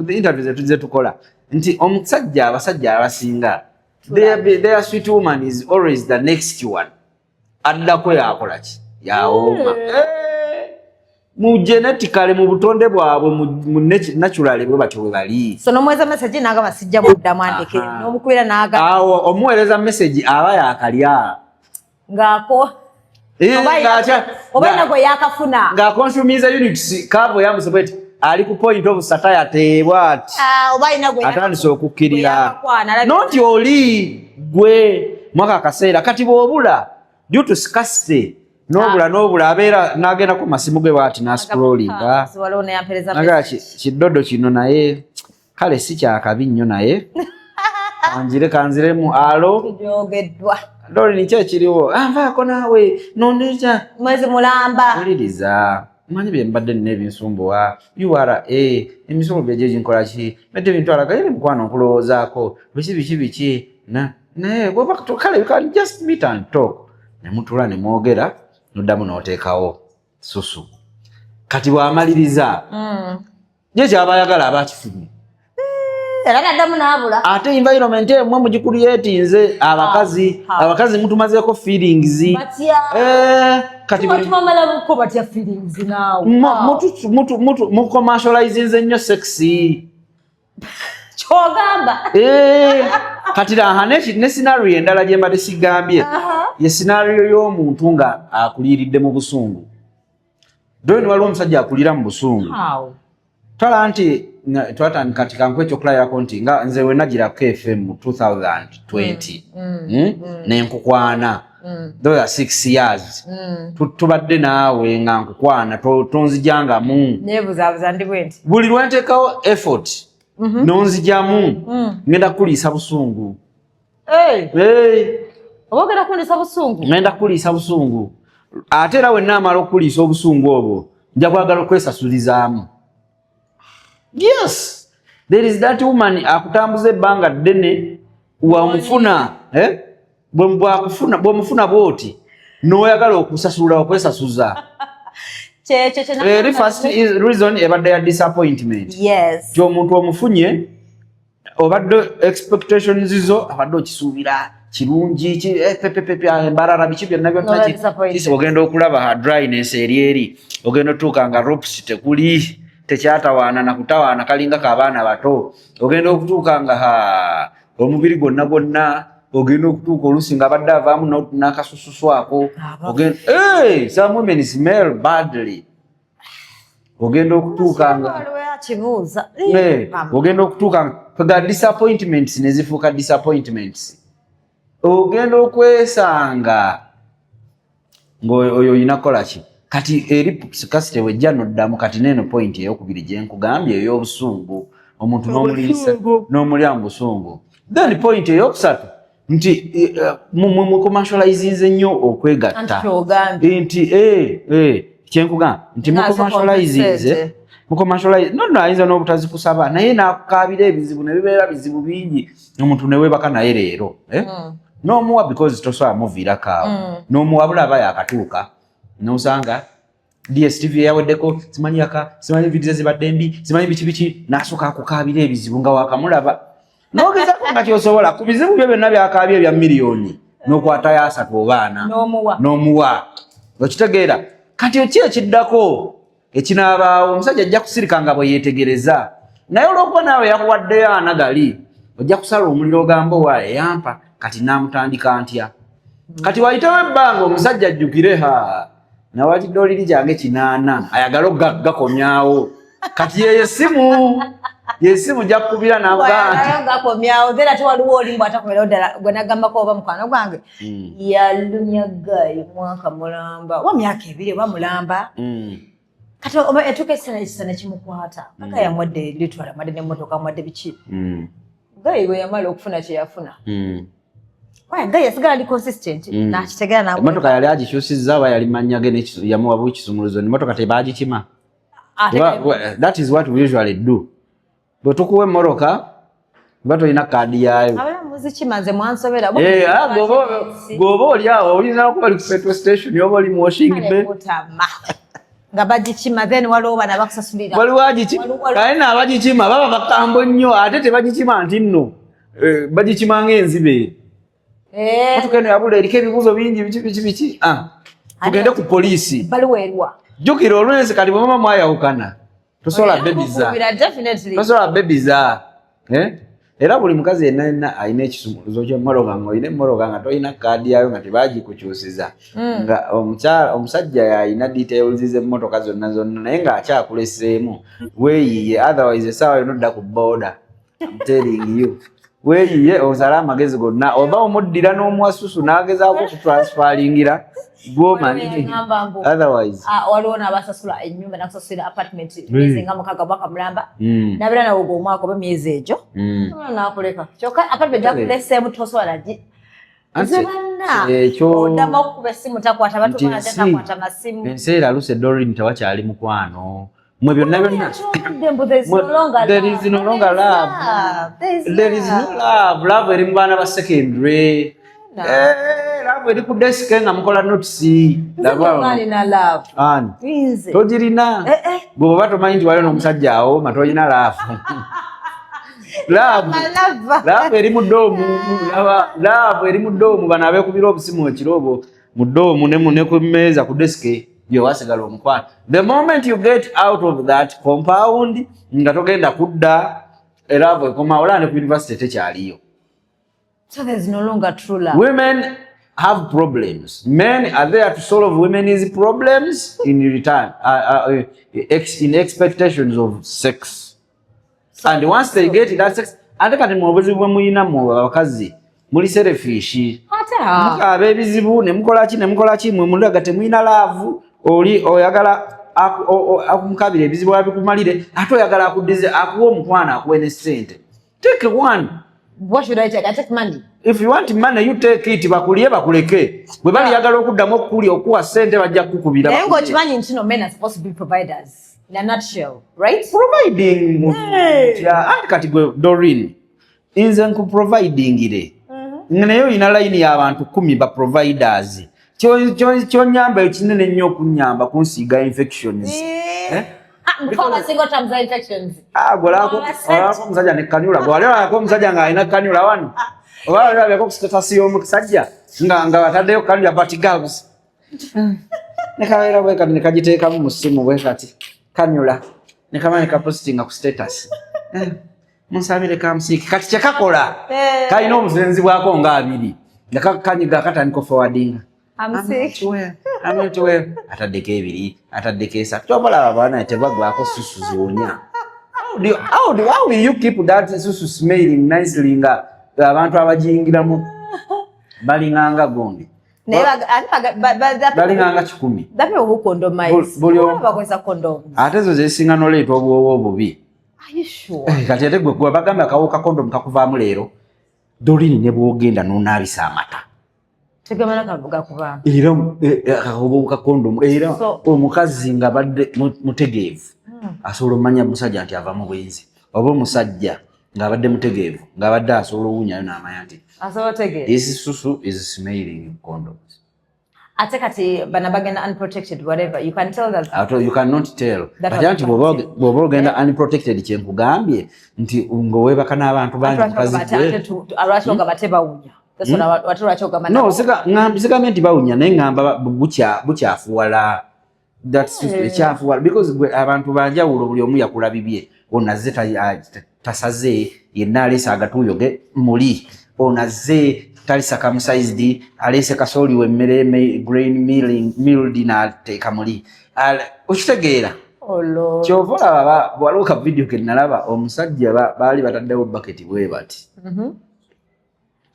the interviews zetu tukola, nti omusajja, abasajja abasinga, their sweet woman is always the next one addako. Yakola ki? Yawooma. Eh, mu genetically, mu butonde bwabwe, mu naturally, bwe batyo bwe bali. So n'omuweereza message n'agamba sijja kuddamu, andeke. Aha. N'omukubira n'agamba. Awo omuweereza message aba yakalya. Ng'ako. Eh, Oba oba alina gwe yakafuna. Ng'aconsumiza units kavo yambuse bweti, ali ku point of satiety bwati. Ah, oba alina gwe Atandise okukkirira. Gwe yakakwana, alabika- Noti oli gwe mwaka akaseera kati bw'obula due to scarcity, n'obula n'obula, abeera n'agenda ku masimu ge bwati n'ascrollinga. Waliwo neyampereza Nagaa message. Kiddodo kino naye kale si kyakabi nnyo, naye kanzire kanziremu alo. Tujogeddwa. Doli niki ekiriwo? Ah, nvaako naawe nondeja. Mwezi mulamba. Wuliriza, manyi bye mbadde nina ebinsumbuwa, URA emisolo byejo ginkola ki, bedde bintwala gaye mukwano, nkulowoozaako biki biki biki naye bwoba kale we can just meet and talk. Ne mutuula ne mwogera, noddamu n'oteekawo susu. Kati bw'amaliriza, ye kyaba ayagala aba akifunye. Era naddamu n'abula. Ate environment emwe mugicreatinze abakazi. Ah, ah. Abakazi mutumazeeko feelings. Batya. Eh, kati Tuba tumamala batya feelings naawe. Mucommercializinze nnyo sex. Kyogamba. Eh, kati raha ne scenario endala gye mbadde sigambye, ye scenario y'omuntu nga akuliiridde mu busungu. Doni, waliwo omusajja akulira mu busungu. How? Twala nti twatandika, kati kankuwe ekyokulabirako nti nga nze we nagira KFM mu 2020, Nenkukwana, those are 6 years. Tubadde naawe nga nkukwana, tonzijangamu. Neebuzaabuza ndi bwe nti. Buli lwenteekawo effort nonzijamu, ngenda kukuliisa busungu. Hey, Hey, oba ogenda kundisa busungu? Ngenda kukuliisa busungu. Ate era wennaamala okukuliisa obusungu obwo, nja kwagala okwesasulizaamu. Yes, there is that woman akutambuza ebbanga ddene, wamufuna, eh? Bwemufuna bwoti n'oyagala okusasula, okwesasuza. Kyekyo kye. Eri first reason ebadde ya disappointment. Yes. Ti omuntu omufunye, obadde expectations zo abadde okisuubira kirungi eh, pepepepe embarara biki byonna byonna. Noba disappointed. Ogenda okulaba ha dryness eri eri, ogenda otuuka nga ropes tekuli, tekyatawaana nakutawaana, kalinga kaabaana bato. Ogenda okutuuka nga ha omubiri gwonna gwonna, ogenda okutuuka oluusi nga abadde avaamu n'akasususu ako. Hey, some women smell badly. Ogenda okutuuka nga Waliwo akibuuza. Eh, ogenda okutuuka nga disappointments ne zifuuka disappointments. Ogenda okwesanga ng'oyo olina kukola ki? Kati eri scarcity wejja noddamu. Kati neeno point eyokubiri gye nkugambye, ey'obusungu, omuntu n'omuliisa n'omulya mu busungu. Then point eyokusatu nti mucommercializinze nnyo okwegatta. Anti kyogambye. Nti kyenkugamba nti Nga mucommercializinze sente. Mucommercialize no ayinza n'obutazikusaba, naye n'akukaabira ebizibu ne bibeera bizibu bingi, omuntu ne weebaka naye leero, eh? N'omuwa because tosobola muviirako awo, n'omuwabula aba yakatuuka n'osanga DSTV eyaweddeko, simanyi yaka, simanyi vidiyo zibadde mbi, simanyi biki biki, n'asooka akukaabira ebizibu nga wakamulaba, n'ogezako nga kyosobola ku bizibu byo byonna byakaabye ebya miliyoni, n'okwatayo 30 oba 40. N'omuwa. N'omuwa. Okitegeera? Kati ki ekiddako ekinaabaawo? Omusajja ajja kusirika nga bwe yeetegereza, naye olw'okuba naawe yakuwaddeyo anagali, ojja kusala omuliro, ogamba, "Owa eyampa, kati naamutandika ntya?" Kati wayitewo ebbanga, omusajja ajjukire, "Ha, nawatidde oliri kyange 80," ayagale gakomyawo. Kati yeyo essimu, yesimu jakubira naga Gakomyawo. Then ate waliwo oli mbw atakomerawo ddala, gwe nagambako oba mukwano gwange yalumya guy mwaka mulamba oba myaka 2 oba mulamba. Kati oba etuuka ekiseera, ekisa nekimukwata paka yamwadde litwala, mwadde nemmotoka, mwadde biki. Guy bwe yamala okufuna kyeyafuna, guy yasigala ali consistent, nakitegera. Emotoka yali agikyusizza oba yali mannya ge yamuwa bukisumuluzo? Emotoka tebagikima. That is what we usually do. Bwe tukuwa emmotoka, oba tolina kaadi yaayo. Muzikima, nze mwansobera. Eh, ah, bw'oba oli awo, olina okuba oli ku petrol station oba oli mu washing bay. Butama nga bagikima, then waliwo bana bakusasulira. Waliwo agikima, kale no abagikima baba bakambo nnyo, ate tebagikima nti nno bagikima ng'enzibe. Motoka eno yabula, eriko ebibuuzo bingi, biki biki biki. Ah, tugende ku poliisi. Baluwa erwa? Jjukira olwensi, kati bwe muba mwayawukana, tosobola bebiza. Okukubira, definitely. Tosobola bebiza, eh? Era buli mukazi yenna yenna alina ekisumuluzo ky'emmotoka, ng'olina emmotoka nga tolina kaadi yayo, nga tebagikukyusiza, nga omukyala omusajja yalina details z'emmotoka zonna zonna, naye ng'akyakuleseemu, weeyiye. Otherwise essaawa yonna odda ku border. I'm telling you, weeyiye, osale amagezi gonna, oba omuddira n'omuwa susu n'agezaako okutransfaringira gwomanyi. Yagamba mbu, Otherwise ah, waliwo n'abasasula ennyumba, nakusasulira apartment myezi nga 6, mwaka mulamba, nabeera nawe ogwo omwaka oba emyezi egyo, nakuleka. Kyokka apartment yakuleseemu, tosobola gi Anti nze banna ekyo oddamu okukuba essimu takwata, nti batumala takwata masimu. Ensi eraluse, Dorin, tewakyali mukwano mwe byonna byonna. Kyogedde mbu there is no longer There love. is no longer love. There is There is no love. Love eri mu baana ba secondary. No. Eh, love eri ku desk nga mukola notes. Nze alina love. Ani? Nze. Togirina. Eh, eh. Bwe oba tomanyi nti waliwo n'omusajja awo ma tolina love. Love. Malava. Love eri mu dorm. Love eri mu dorm, bano abeekubira obusimu ekiro obwo mu dorm ne ku mmeeza ku desk gye wasigala omukwano. The moment you get out of that compound, nga togenda kudda, love ekoma olaba ne ku university tekyaliyo. So there's no longer true love. Women have problems. Men are there to solve women's problems in return, in expectations of sex. And once they get that sex, ate kati mu obuzibu bwe muyina mu abakazi, muli selfish. Ate ha. Mukaaba ebizibu ne mukola ki ne mukola ki, mwe mulaga temuyina love. Oli oyagala akumukabira ebizibu abikumalire, ate oyagala akuddize, akuwa omukwano, akuwe ne ssente. Take one. What should I take? I take money. If you want money, you take it, bakulye bakuleke. Bwe baliyagala okuddamu okukulya, okuwa ssente, bajja kukukubira. Naye bakulye. ng'okimanyi nti no, men are supposed to be providers in a nutshell, right? Providing Hey. anti kati gwe Dorin, nze nkuprovidingire, naye olina layini y'abantu 10 ba providers. Kyonyamba ekinene ennyo okunyamba kunsiiga infections. Eh? Mukama single terms of infections. Ah, gwolabako Abasajja. omusajja ne cannula, gwali olabako omusajja ng'alina cannula wano, oba olabako ku status y'omusajja nga bataddeyo cannula? But girls, nekabeera bwe kati, nekagiteekamu mu ssimu bwe kati, cannula, nekaba nekapositinga ku status. Eh, munsabire kamusiiki. Kati kyekakola, Eh. kalina obusenzi bwako nga abiri, nga kanyiga akatandika forwardinga. I'm sick. I'm not well. Ataddeko ebiri, ataddeko esatu, kyova olaba abaana tebagwako susu ziwonya. How will you keep that susu smelling nicely nga abantu abagiyingiramu balinganga gundi? Naye ate Balinganga 100. the people who condomize. Bakozesa condoms. Ate ezo zesinga noleeta obuwowo obubi. Are you sure? Eh, kati ate gwe bagamba akawuka kondomu kakuvaamu leero, Dorini, ne bwogenda n'onaabisa amata, Tegamala gakuba. Era akawuka kondomu era omukazi nga badde mutegeevu asobola omumanya musajja nti ava mu bwenzi, oba omusajja ng'abadde mutegeevu ng'abadde asobola owunyayo n'amanya nti Asobola otegeera. this susu is smelling condoms. Ate kati bana bagenda unprotected, whatever. You can tell that. Ate you cannot tell. That Kati anti bw'oba ogenda unprotected, kyenkugambye nti ng'oweebaka n'abantu bangi, mukazi Ate gwe. Lwaki ogamba tebawunya? That's what ate lwaki ogamba No, nabo? Sigambye nti bawunya, naye ŋŋamba bukyafuwala. That's ekyafuwala because gwe abantu banjawulo, buli omu yakula bibye. Ono azze tasaze, yenna aleese agatuuyo ge muli. Ono azze tali circumcised, aleese kasooli wemmere grain milling milled n'ateeka muli. Okitegeera? Oh Lord. Kyova olaba waliwo ka video ke nalaba, omusajja baali bataddewo baketi bwe bati.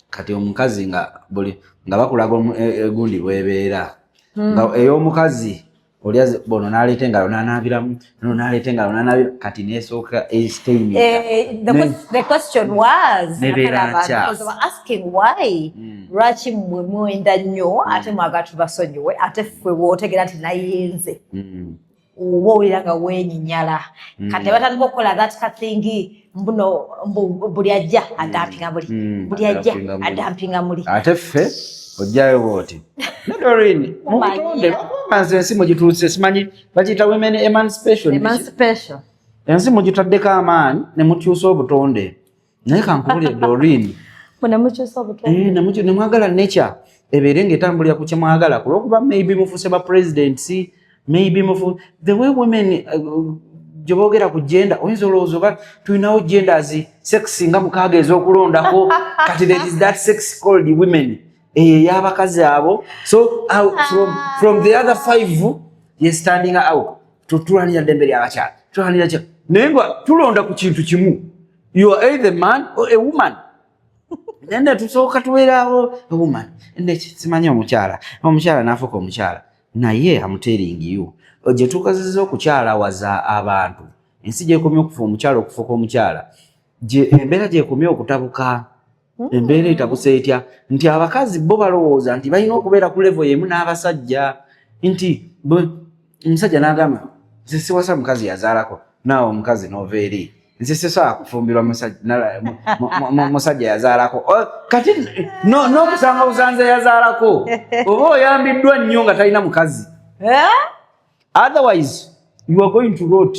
Kati omukazi nga buli nga bakulaga egundi bwebeera nga ey'omukazi oli bono n'aleeta engalo n'anaabiramu, nono n'aleeta engalo n'anaabira, kati nesooka estain. The question was Nebeera akalaba, nkyafu. because they were asking why, lwaki mmwe mwenda nnyo ate mwagala tubasonyiwe, ate ffe bw'otegeera nti nayenze oba owulira nga weenyinyala. Kati ne batandika okukola that kathing mbuno mbu buli ajja adampinga buli buli ajja adampinga muli. Adampinga muli. Ate ffe ojjayo bwoti ne Doreen mu butonde bakugamba nze ensi mugituuse, simanyi bagiyita women emancipation. Emancipation. Ensi mugitaddeko amaanyi ne mukyusa obutonde, naye kankubulire, Doreen. Mwe mukyusa obutonde. Eh, ne mwagala nature ebeere ng'etambulira ku kyemwagala, ku lwokuba maybe mufuuse ba presidents, maybe mufu the way women gye boogera ku gender, oyinza olowooza oba tulinawo genders sex nga mukaaga ez'okulondako. Kati there is that sex called women, eyo ey'abakazi abo. So from the other five ye standing out. Tulwanira ddembe ly'abakyala, tulwanira kya, naye nga tulonda ku kintu kimu: you are either man or a woman. Nene tusooka tubeerawo woman simanyi omukyala, omukyala n'afuuka omukyala. Naye I'm telling you, gye tukazizza okukyalawaza abantu, ensi gyekomye okufa omukyala okufuuka omukyala, embeera gyekomye okutabuka. Embeera etabuse etya? Nti abakazi bo balowooza nti balina okubeera ku level yemu n'abasajja, nti omusajja n'agamba, "Nze siwasa mukazi yazaalako." Naawe omukazi n'ova eri, "Nze sisobola kufumbirwa musajja yazaalako." Kati n'okusanga obusanze yazaalako, oba oyambiddwa nnyo nga talina mukazi. Eh? Otherwise you are going to rot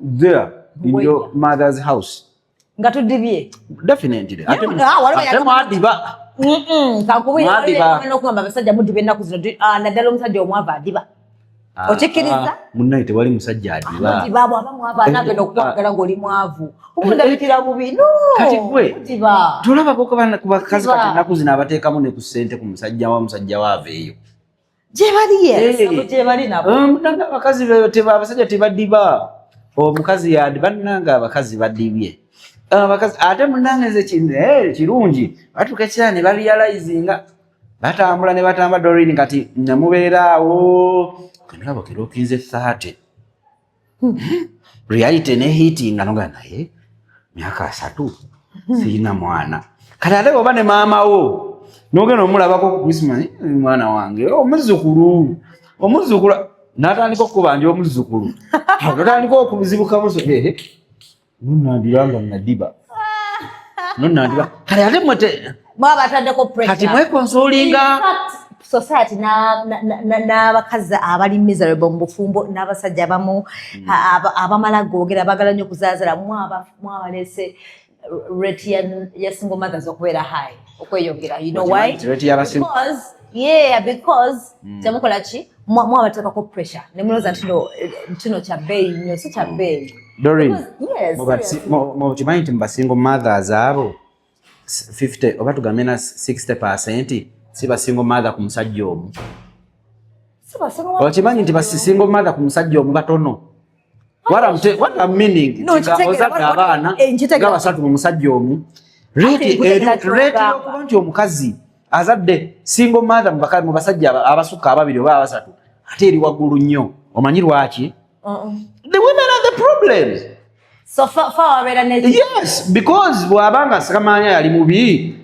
there in your mother's house. Nga tudibye. Definitely. Ate Ah, waliwo ate mwadiba. Kankubulire, Mwadiba. n'okugamba abasajja mudiba ennaku zino, naddala omusajja omwavu adiba. Ah, Okikkiriza? ah, munnaye, tewali musajja adiba. Mudiba, bw'aba mwavu anaagenda okukwagala ng'oli mwavu, omundabikira bubi no. Kati gwe, Mudiba. tolabako ku bakazi Mudiba. kati ennaku zino abateekamu ne ku ssente ku musajja wa musajja waava eyo? Gye bali, yes. Eh. Abo gye bali nabo. Munnange, abakazi abasajja tebadiba, omukazi yadi. Bannange, abakazi badibye, abakazi. Ate munnange nze kirungi batuuka ekiseera ne barealizinga, batambula ne batamba. Doreen, kati nemubeeraawo kanolaba kerokinze 30, reality ne hittinga, noga naye myaka 30 sirina mwana. Kati ate oba ne maama wo nogenda omulabako ku Christmas, "Eh, mwana wange omuzzukulu, omuzzukulu," n'atandika okukubanja omuzzukulu. Awo notandika okuzibukamu, nonandira nga nadiba, nonandira. Kale ate mwe Mwaba ataddeko pressure. Kati mweconsolinga. In fact, society n'abakazi abali miserable mu bufumbo n'abasajja abamu abamala googera baagala nnyo okuzaazala, mwabaleese rate ya single mothers okubeera high, okweyongera. You know why? Rate y'abasingle- Because, yeah, because temukola ki, mwabateekako pressure ne mulowooza nti no, kino kya bbeeyi nnyo, si kya bbeeyi. Doreen, Yes, seriously. Mukimanyi nti mu basingle mothers abo 50 oba tugambe na 60% si ba single mother ku musajja omu? Si ba single mother. Okimanyi nti ba single mother ku musajja omu batono? What I'm meaning, No, nti nga nkitegeera. ozadde abaana Nkitegeera. nga basatu mu musajja omu, rate Nkutegeera rate ky'ogamba. y'okuba nti omukazi azadde single mother mu basajja abasukka ababiri oba abasatu ate eri waggulu nnyo. Omanyi lwaki? Uh-uh. The women are the problem. So fa wabeera ne Yes, because bw'abanga Sekamanya yali mubi,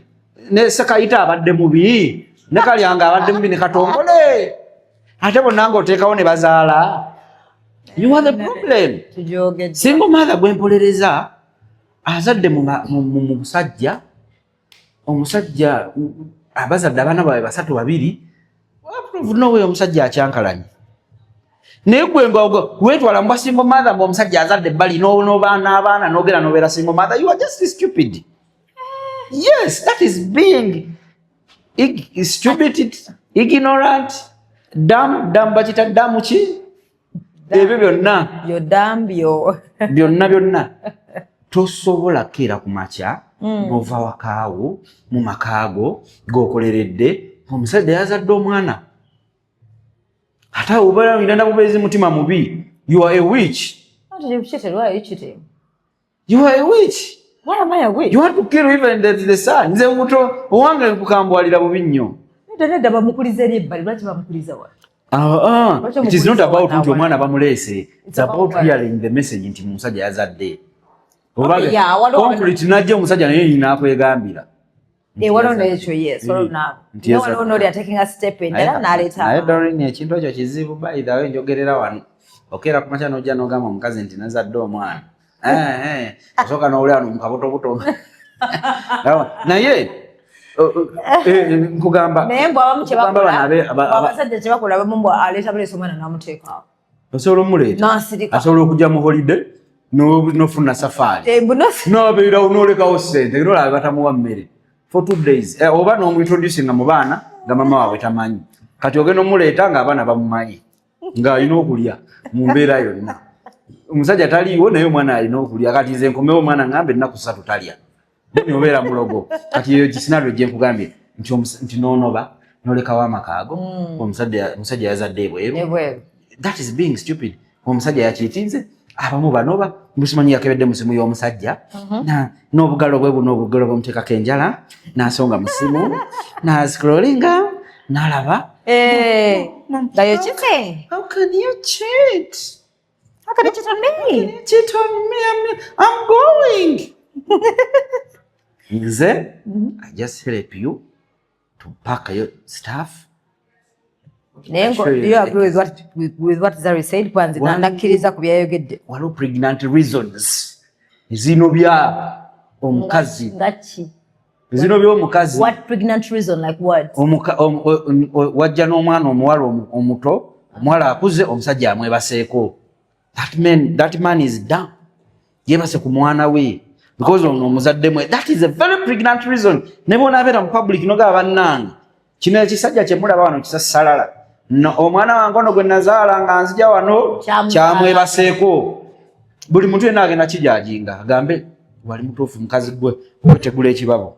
ne Sekayita abadde mubi, ne Kalyanga abadde mubi, ne Katongole, ate bonna ng'oteekawo ne bazaala, you are the problem. Tujogedde. Single mother gwempolereza azadde mu musajja, omusajja abazadde abaana baabwe basatu, babiri, nowe omusajja akyankalanye. Naye gwe nga weetwala mbwa single mother, mbu omusajja azadde ebbali n'abaana, n'ogenda n'obeera single mother, you are just stupid. Yes, that is being Stupid, ignorant, dumb, dumb, bakita dumb ki? Ebyo byonna. Yo dumb yo. Byonna byonna. Tosobola kukeera ku makya n'ova wakaawo mu makaago g'okoleredde, omusajja yazadde omwana, ate awo obeera olina na bubeezi mutima mubi. You are a witch. Anti cheated, why are you cheating? You are a witch. Why am I a witch? You want to kill even the son. Nze muto owange nkukambwalira bubi nnyo. Nedda, nedda, bamukuliza eri ebbali, lwaki bamukuliza wa? Ah, ah. Lwaki It is not omukuliza about wana nti omwana wana? bamuleese. It's about about what? hearing the message nti omusajja yazadde. Oba Okay, yeah, waliwo- concrete najja omusajja naye n'akwegambira. Eh, waliwo n'ekyo, yes, waliwo na- Nti naye yazadde. waliwo n'oli ataking a step endala n'aleeta Naye abaana. Doreen, ekintu ekyo kizibu. By the way, njogerera wano, okeera ku makya n'ojja n'ogamba omukazi nti nazadde omwana. Eh, eh, osooka n'owulira wano mu kabutobuto, naye nkugamba Naye mbw abamu kye nkugamba bakola, bano abasajja kye bakola, abamu mbw aleeta buleesi omwana n'amuteekaawo. Osobola omuleeta. N'asirika. Asobola okujja mu holiday n'ofuna safaari. Eh, mbu N'abeerawo n'olekawo ssente, nolaba batamuwa mmere for 2 days. Eh, oba n'omuintroducinga mu baana nga mama waabwe tamanyi. Kati ogenda omuleeta ng'abaana bamumanyi ng'alina okulya mu mbeera yonna. Omusajja taliiwo, naye omwana alina okulya. Kati nze nkomewo, omwana ngambe ennaku 3 talya. Then obeera mulogo. Kati eyo scenario gye nkugambye nti nti n'onoba n'olekawo amakaago, omusajja yazadde ebweru. Ebweru. That is being stupid. Omusajja yakiitinze. Abamu banoba busimanyi yakebedde mu simu y'omusajja n'obugalo bwe buno, obugalo bwemuteekako enjala, n'asonga mu simu n'ascrollinga n'alaba. Eh, nga you're cheating. How can you cheat? How can you cheat on me? You cheat on me? I'm going. Nze I just help you to pack your stuff. Naye Sure, do you agree with what Zari said? Kwanze nakkiriza ku byayogedde. Waliwo pregnant reasons ezinobya omukazi. Nga ki? Ezinobya omukazi. What pregnant reason? Like what? Wajja n'omwana omuwala omuto, omuwala akuze, omusajja amwebaseeko. That man is dumb. Yebase ku mwana we because ono omuzadde mwe. That is a very pregnant reason. Ne bwonaabeera mu public nogaba, "Bannange, kino ekisajja kyemulaba wano kisasalala no, omwana wange ono gwe nazaala nga nzija wano kyamwebaseeko," buli muntu yenna agenda kijajinga agambe, "Wali mutuufu, mukazi gwe wetegula ekibabo."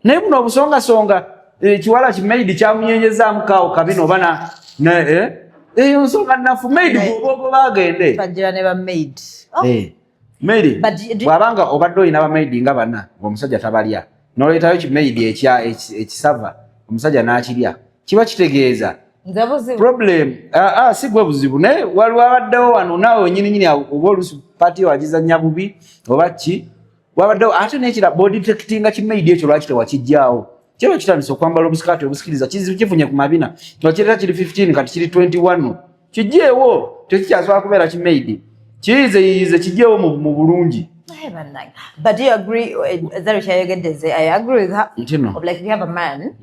Naye buno obusongasonga, ekiwala kimaidi kyamunyenyezaamu kaawo kabina oba eh? Eyo nsonga nafu. Maid gwoba agende. Twagira ne ba maid. Oh. Eh, maid bw'abanga obadde olina bamaidi nga bana ng'omusajja tabalya, n'oleetayo kimaidi ekisava, omusajja n'akirya, kiba kitegeeza Nze buzibu. problem. Ah, ah, si gwe buzibu, naye waliwo abaddewo wano naawe wenyininyini oba oluusi pati wagizanya bubi oba ki wabaddewo. Ate nekira bodetectinga kimaidi ekyo, lwaki tewakijjaawo? Kiba kitandise okwambala obusikati obusikiriza, kizibu kifunye ku mabina, nga kiri 15 kati kiri 21, kijjeewo, tekikyasobola kubeera kimaidi. Kiyize yiyize, kijjeewo mu bulungi. Naye bannange. But do you agree, Zari kyayogedde, nze I agree with her. Nti no. Of like if you have a man,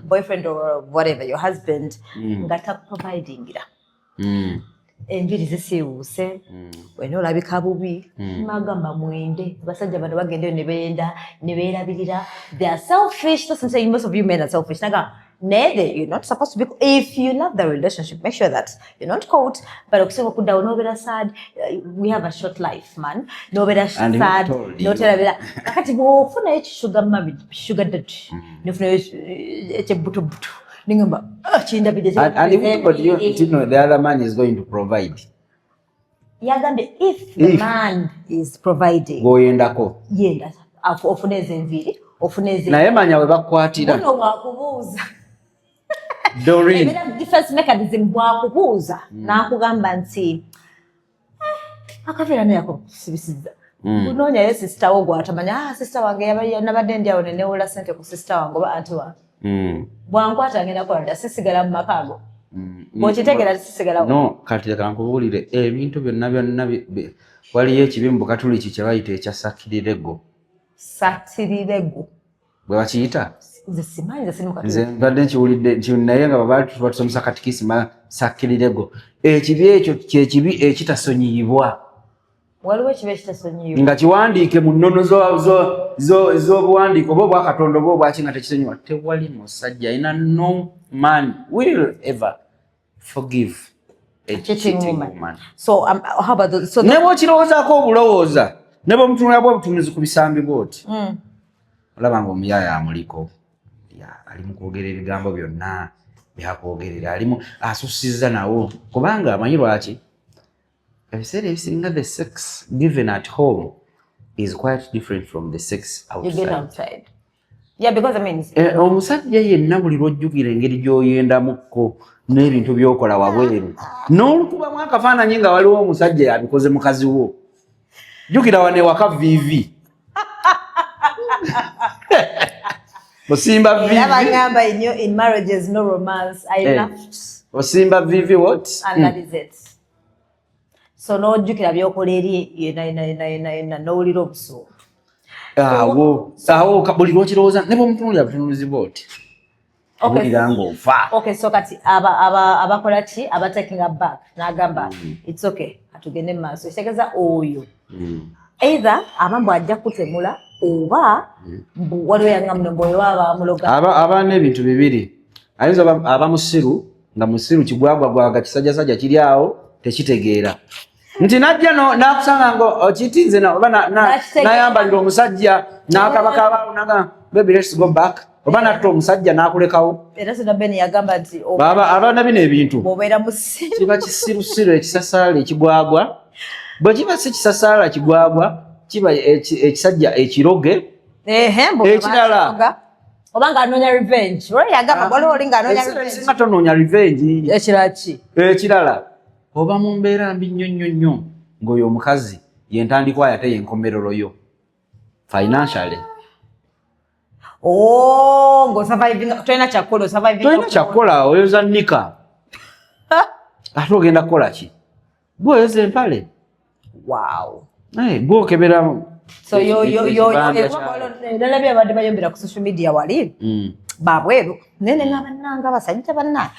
boyfriend or whatever, your husband, nga takuprovidingira. Enviiri zisiiwuuse, wena olabika bubi, magamba mwende. Abasajja bano bagendeyo ne benda ne beerabirira. They are selfish. That's what I'm saying, most of you men are selfish. Naga naye you're not supposed to be. If you love the relationship, make sure that you're not caught. But okusinga okuddawo n'obeera sad, we have a short life, man, n'obeera And who sad told you? N'oterabira. Kakati bw'ofunayo ekisugar mummy, sugar daddy, nofunayo ekyebutobuto, ningamba, "Ah, kindabidde." And if but you know the other man is going to provide. Yagambye if the If. man is providing. Gwoyendako. Yenda ofune ezo enviiri, ofune ezo. Naye manya we bakukwatira. Buno bwakubuuza. Doreen. Ebeera defense mechanism. Bwakubuuza n'akugamba nti, "Eh, akaveera naye akusibisizza." Bunoonyayo sister wo gwatamanya, "Ah, sister wange nabadde ndi awo nenewola sente ku sister wange oba anti wange." Bwankwata ngenda kola dda, sisigala mu maka ago. Bw'okitegeera, sisigalawo. No, kati leka nkubuulire, ebintu byonna byonna waliyo ekibi mu Bukatuliki kye bayita ekya sakirirego. Satirirego. Bwe bakiyita? Nze simanyi, nze siri Nze mukatuliki. mbadde nkiwulidde nti naye nga baba batusomesa katikisima, sakirirego, ekibi ekyo kyekibi ekitasonyiyibwa. Waliwo ekibi ekitasonyiwa. Nga kiwandiike mu nnono z'obuwandiike oba obwakatonda oba obwaki nga tekisonyiwa. Tewali musajja alina, no man will ever forgive a cheating woman. So how about the, so ne bw'okirowoozaako obulowooza, ne bw'omutunula bw'obutunuzi ku bisambi bw'oti, olaba nga omuyaaya amuliko. Ali mu kwogera ebigambo byonna byakwogerera, alimu asusizza nawo, kubanga amanyi lwaki ebiseera ebisinga the sex given at home is quite different from the sex you get outside. Outside. Yeah, because I mean, Eh, omusajja yenna buli lwojjukira engeri gy'oyendamukko n'ebintu by'okola wabweru n'olukubamu akafaananyi nga waliwo omusajja yabikoze mukazi wo, jjukira wano ewaka vivi osimba era vivi. Bagamba in marriages no romance. I laughed. Osimba vivi what? And that is it. So n'ojjukira by'okola eri yena yena yena yena yena n'owulira obusungu. Awo awo buli lwokirowooza ne bwomutunulira butunuzi bwoti, owulira ng'ofa. Okay, so kati aba aba abakola ki, aba taking a back n'agamba it's okay, atugende mu maaso, ekitegeeza oyo either aba mbu ajja kutemula oba mbu waliwo yangamba mbu oyo aba amuloga. Aba aba n'ebintu bibiri: ayinza aba musiru, nga musiru kigwagwagwaga kisajjasajja kiri awo tekitegeera nti najja n'akusanga nga okitinze oba Nakitegeera. n'ayambalira omusajja n'akabakaba naga, "Baby, let's go back," oba natta omusajja n'akulekawo. Era sina Ben yagamba nti Baba abaana bino ebintu bw'obeera musiru kiba kisirusiru ekisasaala ekigwagwa. Bwe kiba si kisasaala kigwagwa, kiba ekisajja ekiroge. Ehe, mbu Ekirala. bakiroga. Oba ng'anoonya revenge, olwo yagamba waliwo oli ng'anoonya Ebiseera revenge. ebisinga tonoonya revenge. Ekirala ki? Ekirala, oba mu mbeera mbi nnyo nnyo nnyo ng'oyo omukazi yentandikwa ate yenkomerero yo financially. Oh, ng'osurvivinga, tolina kyakukola, osurvivinga. Tolina kyakukola, oyoza nika, ate ogenda kukola ki? Gweoyoza empale. Eh, gwokebera. So yo yo yo ekibanja kya- nalabye abadde bayombera ku social media wali babweru, naye ne ngamba nanga abasajja banna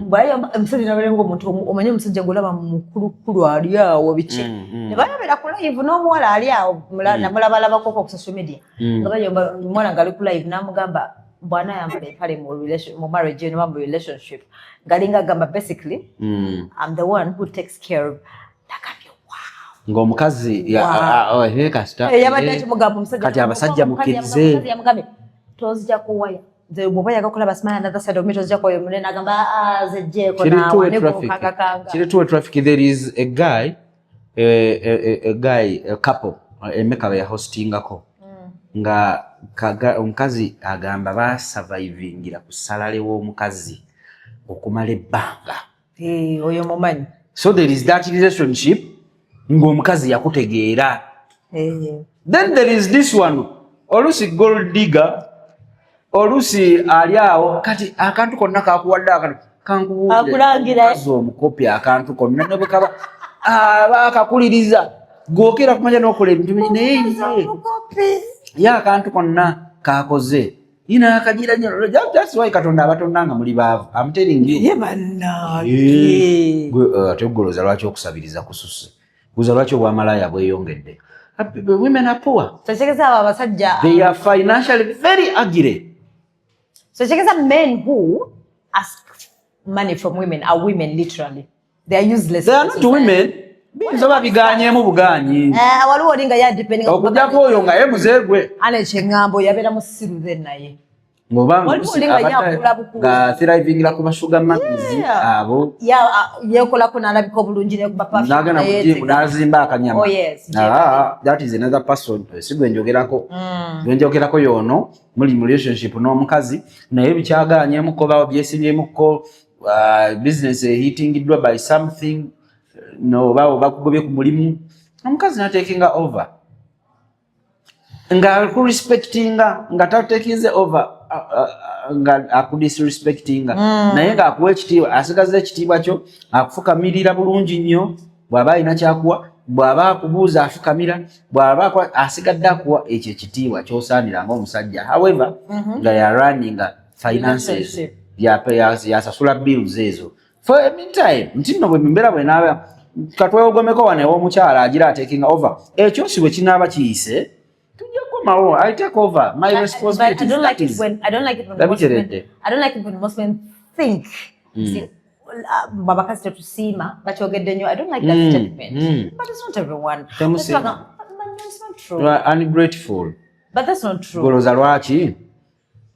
bwayomba omusajja nabeera ngaomuntu omanyi omusajja ng'olaba mukulukulu ali awo biki, ne bayombera ku live n'omuwala ali awo namulabalabako ku social media nga bayomba, omuwala ng'ali ku live n'amugamba bw'anaayambala empale mu marriage eno oba mu relationship, ng'alinga agamba basically, "I'm the one who takes care of," nagambye wow. Ng'omukazi Wow. oh, eh, kasita Eh, yabadde eh, akimugamba omusajja. Kati abasajja mukkirize. Omukazi yamugambye tozija kuwaya nze, bw'oba yaga kulaba smile another side of me, tozija kuwaya omunene, agamba, "Ah, zejjeeko Kiri naawe two-way ne traffic. gukangakanga." Kiri two-way traffic. There is a guy, a guy, a couple, emeka be yahostingako nga omukazi agamba basurvivingira ku salary w'omukazi okumala ebbanga. Eh, oyo mumanyi. So there is that relationship ng'omukazi yakutegeera. Then there is this one, olusi gold digger, olusi ali awo kati akantu konna kakuwadde, akantu kankubuulire. Akulangira. Omukazi omukopi akantu konna ne bwe kaba aba akakuliriza gwokera kumanya n'okola ebintu bingi, naye ye Omukopi. ye akantu konna kakoze ina akagira nnyo. That's why Katonda abatonda nga muli baavu. I'm telling you. Ye Eh, bannange. Gwe ate ogolooza lwaki okusabiriza kususe, guza lwaki obwamalaaya bweyongedde. Women are poor. So kitegeeza abo abasajja They are financially very agile. So kitegeeza men who ask money from women are women, literally they are useless They are in not society. women, biyinza oba biganyeemu buganyi. Eh, waliwo oli nga yadependinga Okujjako oyo nga ye muzeegwe. Ana ekyeŋŋambo yabeera musiru then naye ng'obanga Waliwo oli nga ye akula bukulu. nga thrivingira ku basugar mummies abo. Yeekolako n'alabika obulungi nekuba perfume, N'agenda mu naye gym n'azimba akanyama. Oh, yes. Ah, that is another person, si gwe njogerako. Gwe njogerako y'ono muli mu relationship n'omukazi naye bikyagaanyemuko oba byesibyemukko, business ehitingiddwa by something, no oba bakugobye ku mulimu, omukazi n'atakinga over nga akurespectinga, nga tatekinze over nga akudisrespectinga, naye ng'akuwa ekitiibwa, asigaza ekitiibwa kyo, akufukamirira bulungi nnyo bw'aba alina kyakuwa, bw'aba akubuuza afukamira, bw'aba asigadde akuwa ekyo ekitiibwa ky'osaanira ng'omusajja, however nga yarunninga finances, Relationship. Yasasula bills ezo for a meantime, nti nno bwe mbeera bwenaaba Katwewogomeko wano ew'omukyala agira ataking over. Ekyo si bwe kinaaba kiyise, tujja kukomawo. I take over my But I responsibilities. don't That like it is- when I don't like it when most men, Labiteredde. I don't like it when most men think, see, abakazi tetusiima, bakyogedde nnyo. I don't like that statement. But it's not everyone. Temusiima. But that's not true. You are ungrateful. But that's not true. Golooza lwaki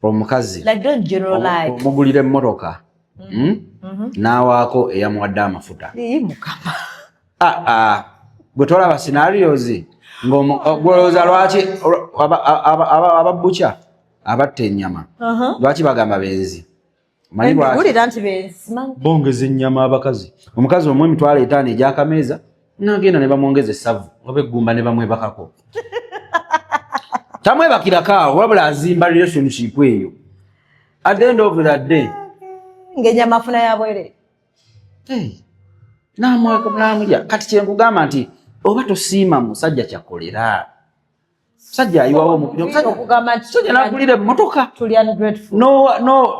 omukazi Like, don't generalize. omugulira emmotoka, N'awaako eyamuwadde amafuta? Ee, Mukama. Ah, ah. Gwe tolaba scenarios ng'olowooza lwaki ababbuca abatta ennyama, lwaki bagamba benzi? Manyi lwaki? Wulira nti benzi. Bongeza ennyama abakazi. Omukazi omu 50,000 egyakameeza, nagenda ne bamwongeza essavu oba eggumba ne bamwebakako. Tamwebakirako awo, wabula azimba relationship eyo. At the end of the day, Ng'ennyama afuna yabwere. Hey, namulya. Kati kyenkugamba nti oba tosiima musajja kyakolera, musajja ayiwawo omupira. Okugamba nti Musajja nagulira emmotoka tuli ungrateful. No,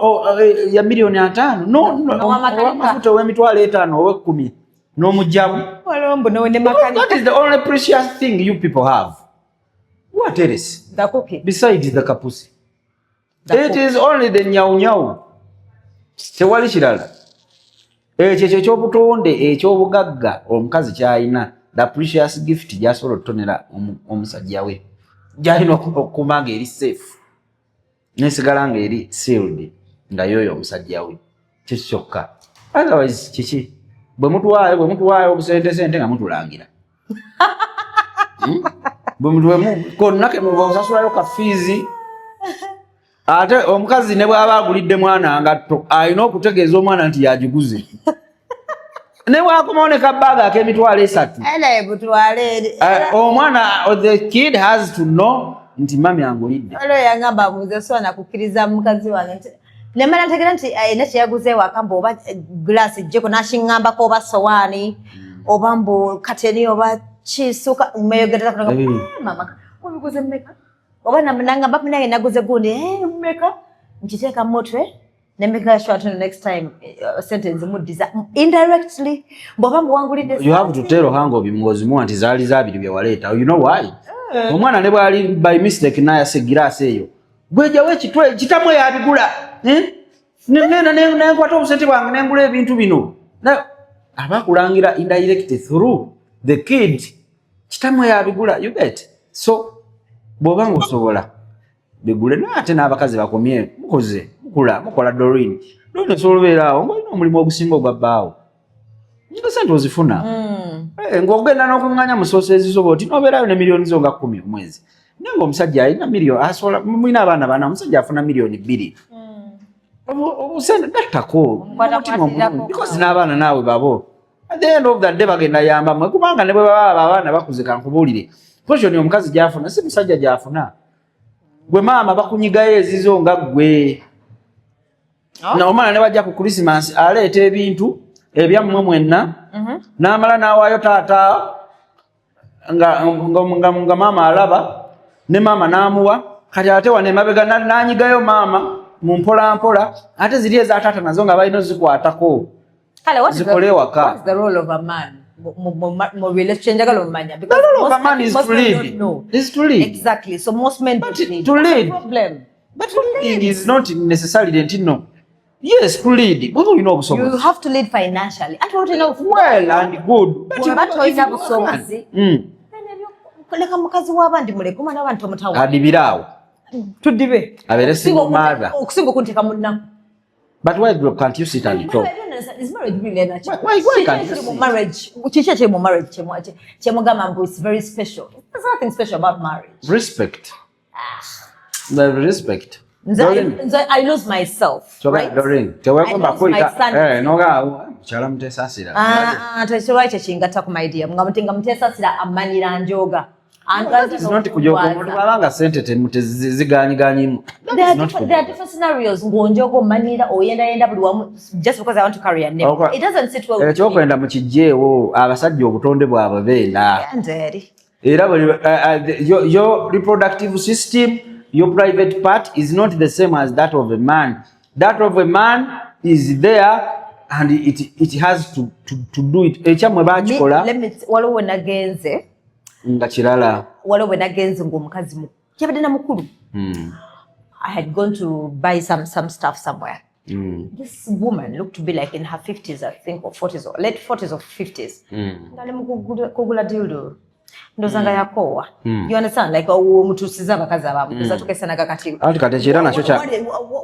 oh, ya 50,000,000, no, Ow'amakanika. ow'amafuta ow'emitwalo 50 oba 10 n'omugjamu. Waliwo mbu ne makanika. That is the only precious thing you people have. What else The cookie. besides the kapusi? The It is only the nyawunyawu, tewali kirala. Ekyo ekyo ekyobutonde, ekyobugagga omukazi kyalina, the precious gift gyasobola okutonera omusajja we, gyalina okukuuma nga eri safe, nesigala nga eri sealed, nga yoyo omusajja we kiki kyokka. Otherwise kiki? Bwe mutuwaayo obusente sente nga mutulangira, Konna osasulayo ka fees. Ate omukazi ne bw'aba agulidde mwana ngatto, alina okutegeeza omwana nti yagiguze, ne bwakomawo ne kabaaga ak'emitwalo 3. Era butwale eri. Omwana, the kid has to know nti mami angulidde. Waliwo yangamba, mbuze so nakukkiriza mukazi wange nti nemala ntegera nti alina kyeyaguze ewaka, mbu oba glass ejjeko nakiŋŋambako, oba sowaani, oba mbu kateni, oba kisuka meyogerera. Mama, wabiguze mmeka? Oba nangamba naye naguze gundi, mmeka? Nkiteeka mu mutwe nemeka sure nti next time sente nzimuddiza indirectly bw'oba muwangulidde. You have to tell her ng'ozimuwa nti zaali zabiri bye waleeta. You know why? Omwana ne bwali by mistake nayasa egiraasi eyo, gwejawo ekitwe kitamu eyabigula, eh? Nengenda nenkwata obusente bwange nengula ebintu bino. Aba akulangira indirect through the kid, kitamu eyabigula. You get? So bw'oba ng'osobola bigule. Naye ate n'abakazi bakomye, mukoze mukula, mukola. Doreen, Doreen, osobola obeera awo ng'olina omulimu ogusinga ogwa bbaawo, nga sente ozifuna. Ng'ogenda n'okuŋŋaanya mu source ezizo oti n'obeerayo ne miliyoni zo nga 10 omwezi, naye ng'omusajja alina miliyoni, asobola, mulina abaana bana, omusajja afuna 2 miliyoni. Obusente gattako Omukwata omutima omulungi. kwatirirako. Because n'abaana naawe babo, at the end of the day bagenda yamba mmwe, kubanga ne bwe baba abo abaana bakuze, kankubuulire, portion omukazi gy'afuna si musajja gy'afuna. Gwe maama bakunyigayo ezizo nga ggwe. Na omwana ne bajja ku Christmas, aleeta ebintu ebyammwe mwenna, n'amala n'awaayo taata nga maama alaba, ne maama n'amuwa. Kati ate wano emabega n'anyigayo maama mu mpola mpola, ate ziri eza taata nazo nga balina ozikwatako. Kale, what is Zikole ewaka. What is the role of a man mu relationship? Njagala omanya. Because The role of most a man is most to men lead. don't know. Is to lead. Exactly. So most men But don't lead. to That's the lead. problem. But leading is not necessarily nti no, yes, to lead bw'oba olina You obusobozi. have to lead financially. Ate olina Well and good. But Bw'oba tolina if you busobozi, then leka mukazi w'abandi, muleke omwana w'abandi, tomutawa. Adibire awo. Tudibe. Abeere single mother. Okusinga okunteeka mu nnaku. But why can't you sit and talk? Is marriage really an achievement? Why can't you Kiki ekiri mu sit? marriage? Kiki ekiri mu marriage kyemugamba mbu it's very special? There's nothing special about marriage. Respect. The respect. Nze I lose myself, So right? Doreen, tewegomba I lose kuyita my sanity. Noga mukyala Muteesasira. Ah, ah, tekirwa ekyo kingatta ku my dear. Nga Muteesasira amanyira njoga. That is not kujoga omuntu bw'abanga sente ziganyiganyimu. That There is are not different, there are kujoga. different scenarios ng'onjoga, omanyira, oyendayenda buli wamu just because I want to carry a name. It doesn't sit well with me. Ekyokwenda mukijjeewo, abasajja obutonde bwabwe benda. Nze eri. Era buli your reproductive system, your private part is not the same as that of a man. That of a man is there And it has to do it. Ekyammwe bakikola. Waliwo we nagenze nga kirala. Waliwo we nagenze ng'omukazi yabadde na mukulu. I had gone to buy some stuff somewhere. This woman looked to be like in her 50s, I think, or 40s, or late 40s or 50s. Ngali mu kugula dildo. Ndowooza nga yakoowa. You understand? Like, omutuusiza abakazi abamu. Tukesanaga kati. Anti kati ekira nakyo kya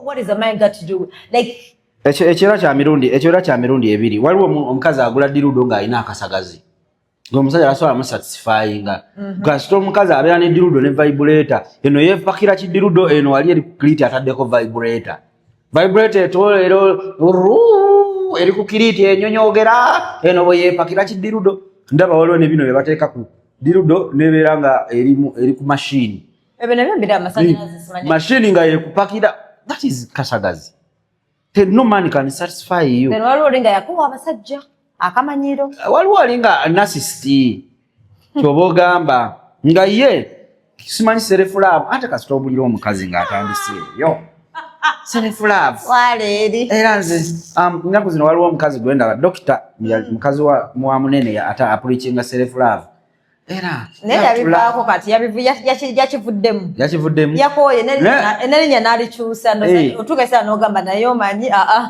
What is a man got to do? Like, Ekira kya mirundi, ekira kya mirundi ebiri. Waliwo omukazi agula dildo ng'alina akasagazi. Ng'omusajja asobola musatisfyinga. Kasita omukazi abeera ne dildo ne vibrator. Eno yeepakira ki dildo, eno wali eri ku clit ataddeko vibrator. Vibrator eto ero eri ku clit enyonyogera, eno bwe yeepakira ki dildo. Ndaba waliwo ne bino bye bateeka ku dildo n'ebeera nga eri ku machine. Ebyo nabyo mbira amasannyalaze simanyi. Machine nga yekupakira. That is kasagazi. No man can satisfy you. Then waliwo oli nga yakoowa abasajja akamanyiro. Waliwo ali nga narcissist. Kyoba ogamba nga ye simanyi self love, ate kasita obulira omukazi ng'atandiseeyo self love. Waleeri. Era nze ennaku zino waliwo omukazi gwe ndaba, dokita, mukazi wa munene, ate apreachinga self love. Era Naye yabivaako kati, yakivuddemu. Yakivuddemu. Yakooye n'erinnya n'alikyusa. Otuuka ekiseera n'ogamba naye omanyi aa.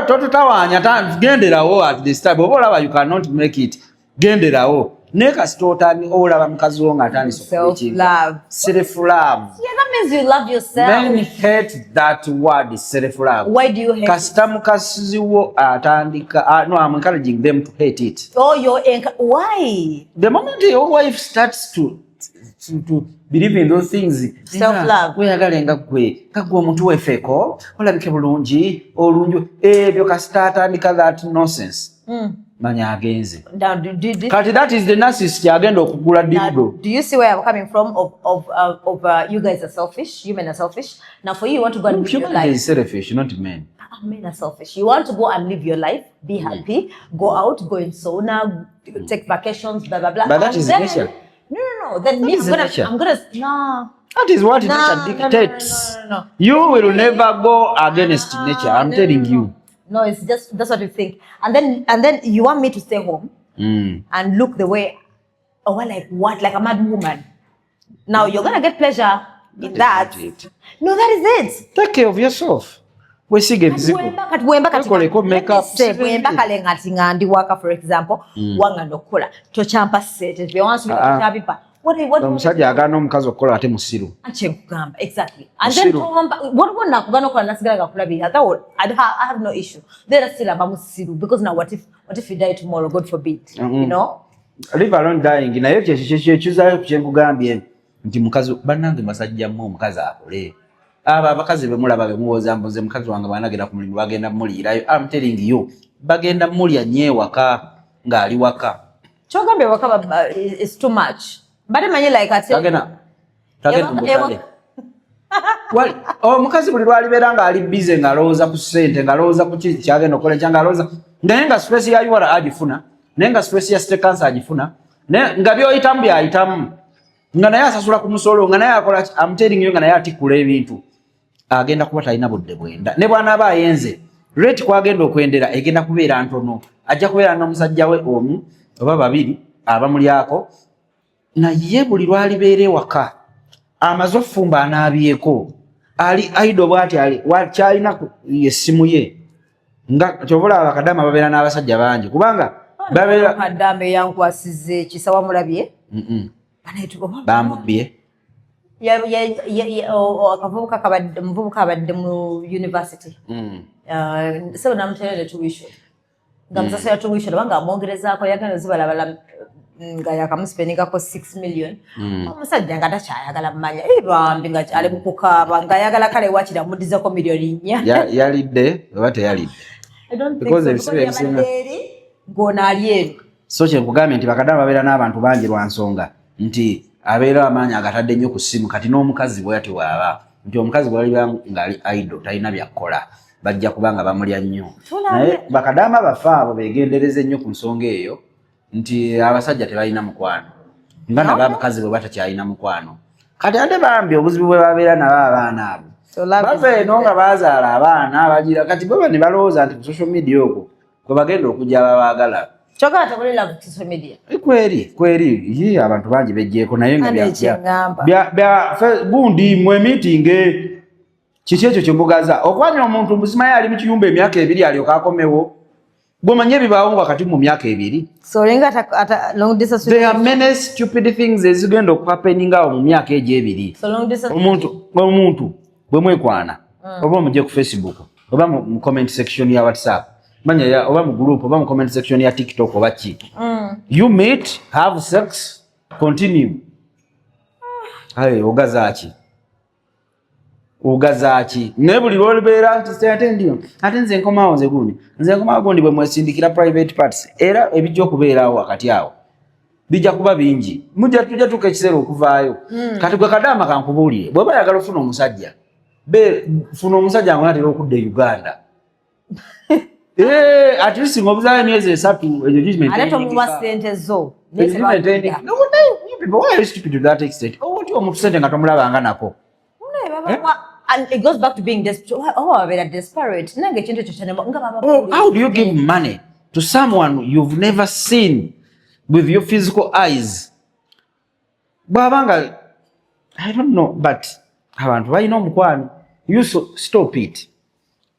Totutawaanya, genderawo at this time. Oba olaba you cannot make it, genderawo. Naye kasita otandi olaba mukazi wo ng'atandise Self-love. Self love. Yeah, that means you love yourself. Men hate that word, self love. Why do you hate it? Kasita mukazi wo atandika, no, I'm encouraging them to hate it. Oh, you're why? The moment your wife starts to believe in those things, Self-love. Weyagale nga gwe, nga gwe omuntu wefeeko, olabike bulungi, olungi, ebyo kasita atandika that nonsense, manya agenze. Now, do Kati that is the narcissist agenda okugula Now, dildo. do you see where I'm coming from? Of you guys are selfish. You men are selfish. Now, for you, you want to go and live your Humanity life. is selfish, not men. Ah, men are selfish. You want to go and live your life, be happy, go out, go in sauna, take vacations, blah blah blah. But that And is then, nature. No. Then me, Is nature. I'm gonna, no. That is what No, nature no, no, dictates. no. You will never go against nature. I'm No, telling no, you. No, it's just that's what you think. And then you want me to stay home and look the way, oh, well, like what? Like a mad woman. Now you're gonna get pleasure in That that. is not it. No, that is it. Take care of yourself. Wesiga ebizigo. Kati bwemba kati Wekoleko let me makeup. say, bwemba kale ngati nga ndi waka, for example, wanganda okukola tokyampa ssente byewansuubira Ah, ah. tokyabimpa. What Omusajja agaana omukazi okukola ate musiru. Kyenkugamba, exactly. And then Musiru. tompa waliwo nakugana okukola nasigala nga kulabirira. That would I have no issue then. Still aba musiru, because now what if you die tomorrow, God forbid? You know. Leave alone dying. Naye kyekizaayo ku kyenkugambye nti mukazi, bannange basajja mmwe, omukazi akole. Abo abakazi bemulaba bemuwoza mbuze mukazi wange bwanagenda ku mulimu bagenda muliirayo, I'm telling you, bagenda mulya nnyo ewaka ng'ali waka. Kyogambye waka is too much, mbadde manyi like ate Tagenda mu butale. Omukazi buli lwalibeera ng'ali busy ng'alowooza ku ssente, ng'alowooza ku ki kyagenda okukola ekya, ng'alowooza naye nga stress ya URA agifuna, naye nga stress ya state council agifuna, naye nga by'oyitamu byayitamu, nga naye asasula ku musolo, nga naye akola ki, I'm telling you, nga naye atikkula ebintu, agenda kuba talina budde bwenda. Ne bw'anaaba ayenze, rate kwagenda okwendera egenda kubeera ntono. Ajja kubeera n'omusajja we omu oba babiri abamulyako. Naye buli lwalibeera ewaka amaze offumba, anaabyeko, ali idle bwati, ali kyalina essimu ye, nga kyova olaba bakadaama babeera n'abasajja bangi, kubanga babeera Kadaama eyankwasiza ekisa wamulabye? Mm-mm. Banaye Bamubbye. Akavubuka kabadde, omuvubuka abadde mu university. Sebo namuteera ne tuition nga musasula tuition oba nga amwongerezaako, yagenda ozibalabala nga yakamuspendingako 6 million. Omusajja nga takyayagala mmanya. Eh, bambi nga ali mu kukaaba ng'ayagala kale wakiri amuddizako miliyoni 4. Yalidde oba teyalidde? I don't think Because so, ebisibe because ebisinga- yabadde eri ng'ono ali eno. So kyenkugambye nti bakadaama babeera n'abantu bangi lwa nsonga nti abeera amaanyi agatadde nnyo ku ssimu. Kati n'omukazi bwe yati bw'aba nti omukazi bw'aliba ng'ali idle talina byakkola, bajja kuba nga bamulya nnyo. Tulabye. Naye bakadaama baffe abo beegendereze nnyo ku nsonga eyo nti abasajja tebalina mukwano nga nabo abakazi bwe batakyalina mukwano. Kati ate bambi obuzibu bwe babeera nabo abaana abo. So love is Bava eno nga bazaala abaana, bagira kati baba ne balowooza nti ku social media okwo kwe bagenda okujja babaagala. Kyokka tekuli love ku social media. Kweri kweri, ye abantu bangi bejjeeko, naye nga Ane ekyeŋŋamba. Gundi mwe meeting, kiki ekyo kyemugaza okwanya omuntu mbuzimayo ali mu kiyumba emyaka 2 alyoka akomewo? Gwomanye ebibaawo nga kati mu myaka 2. So olinga ata long distance. There are many stupid things ezigenda okuhappeninga awo mu myaka egyo 2. So long distance. Omuntu bwe mwekwana, oba omujje ku Facebook, oba mu comment section ya WhatsApp, manya ya, oba mu group, oba mu comment section ya TikTok, oba ki, you meet, have sex, continue. Aye, ogazaaki? Ogazaaki? Naye buli lwolibeera nti ate ndiyo, ate nze nkomawo, nze gundi, nze nkomawo gundi, bwe mwesindikira private parts, era ebijja okubeerawo wakati awo bijja kuba bingi. Mujja tujja tuuka ekiseera okuvaayo. Kati gwe kadaama, kankubuulire, bw'oba yagala ofuna omusajja, funa omusajja nga onatera okudda e Uganda. At least ng'obuzaayo emyezi 3, egyo judgment Ate tomuwa eyingika. sente zo. Naye Judgment tebakudda. No, no, you people, why are you stupid to that extent? Otya omuntu sente nga tomulabanga nako? Naye babawa, and it goes back to being desperate. Oba babeera desperate, nange ekintu ekyo kyanema nga baba. Oh, how do you give money to someone you've never seen with your physical eyes? Bw'abanga, I don't know, but abantu balina omukwano. You so, stop it.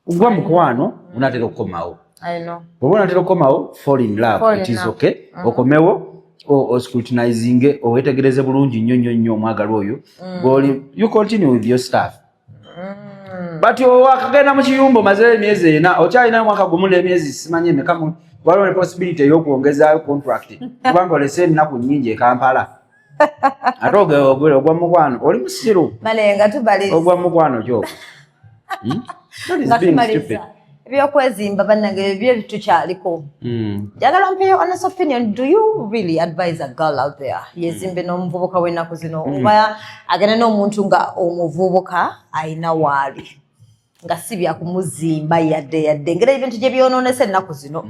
Gwa mukwano unatera okukomawo. I know. Bw'oba onatera okukomawo, fall in love. Fall It in is love. okay. Okomewo, oscrutinizinge, owetegereze bulungi nnyo nnyo nnyo omwagalwa oyo. Gw'oli, you continue with your stuff. But wakagenda mu kiyumba, omazeyo emyezi 4, okyalina omwaka gumu n'emyezi simanyi emeka, waliwo ne possibility ey'okwongezaayo contract kubanga olese ennaku nnyingi e Kampala. Ate ogwa mukwano, oli musiru. Male nga tubaliriza. Ogwa mukwano kyoko. That is Nga being tumaliriza stupid. ebyokwezimba, bannange, ebyo tukyaliko. Njagala ompeyo honest opinion. Do you really advise a girl out there yezimbe n'omuvubuka w'ennaku zino, oba agenda n'omuntu nga omuvubuka ayina waali, nga si byakumuzimba yadde yadde, engeri ebintu gye byonoonese ennaku zino?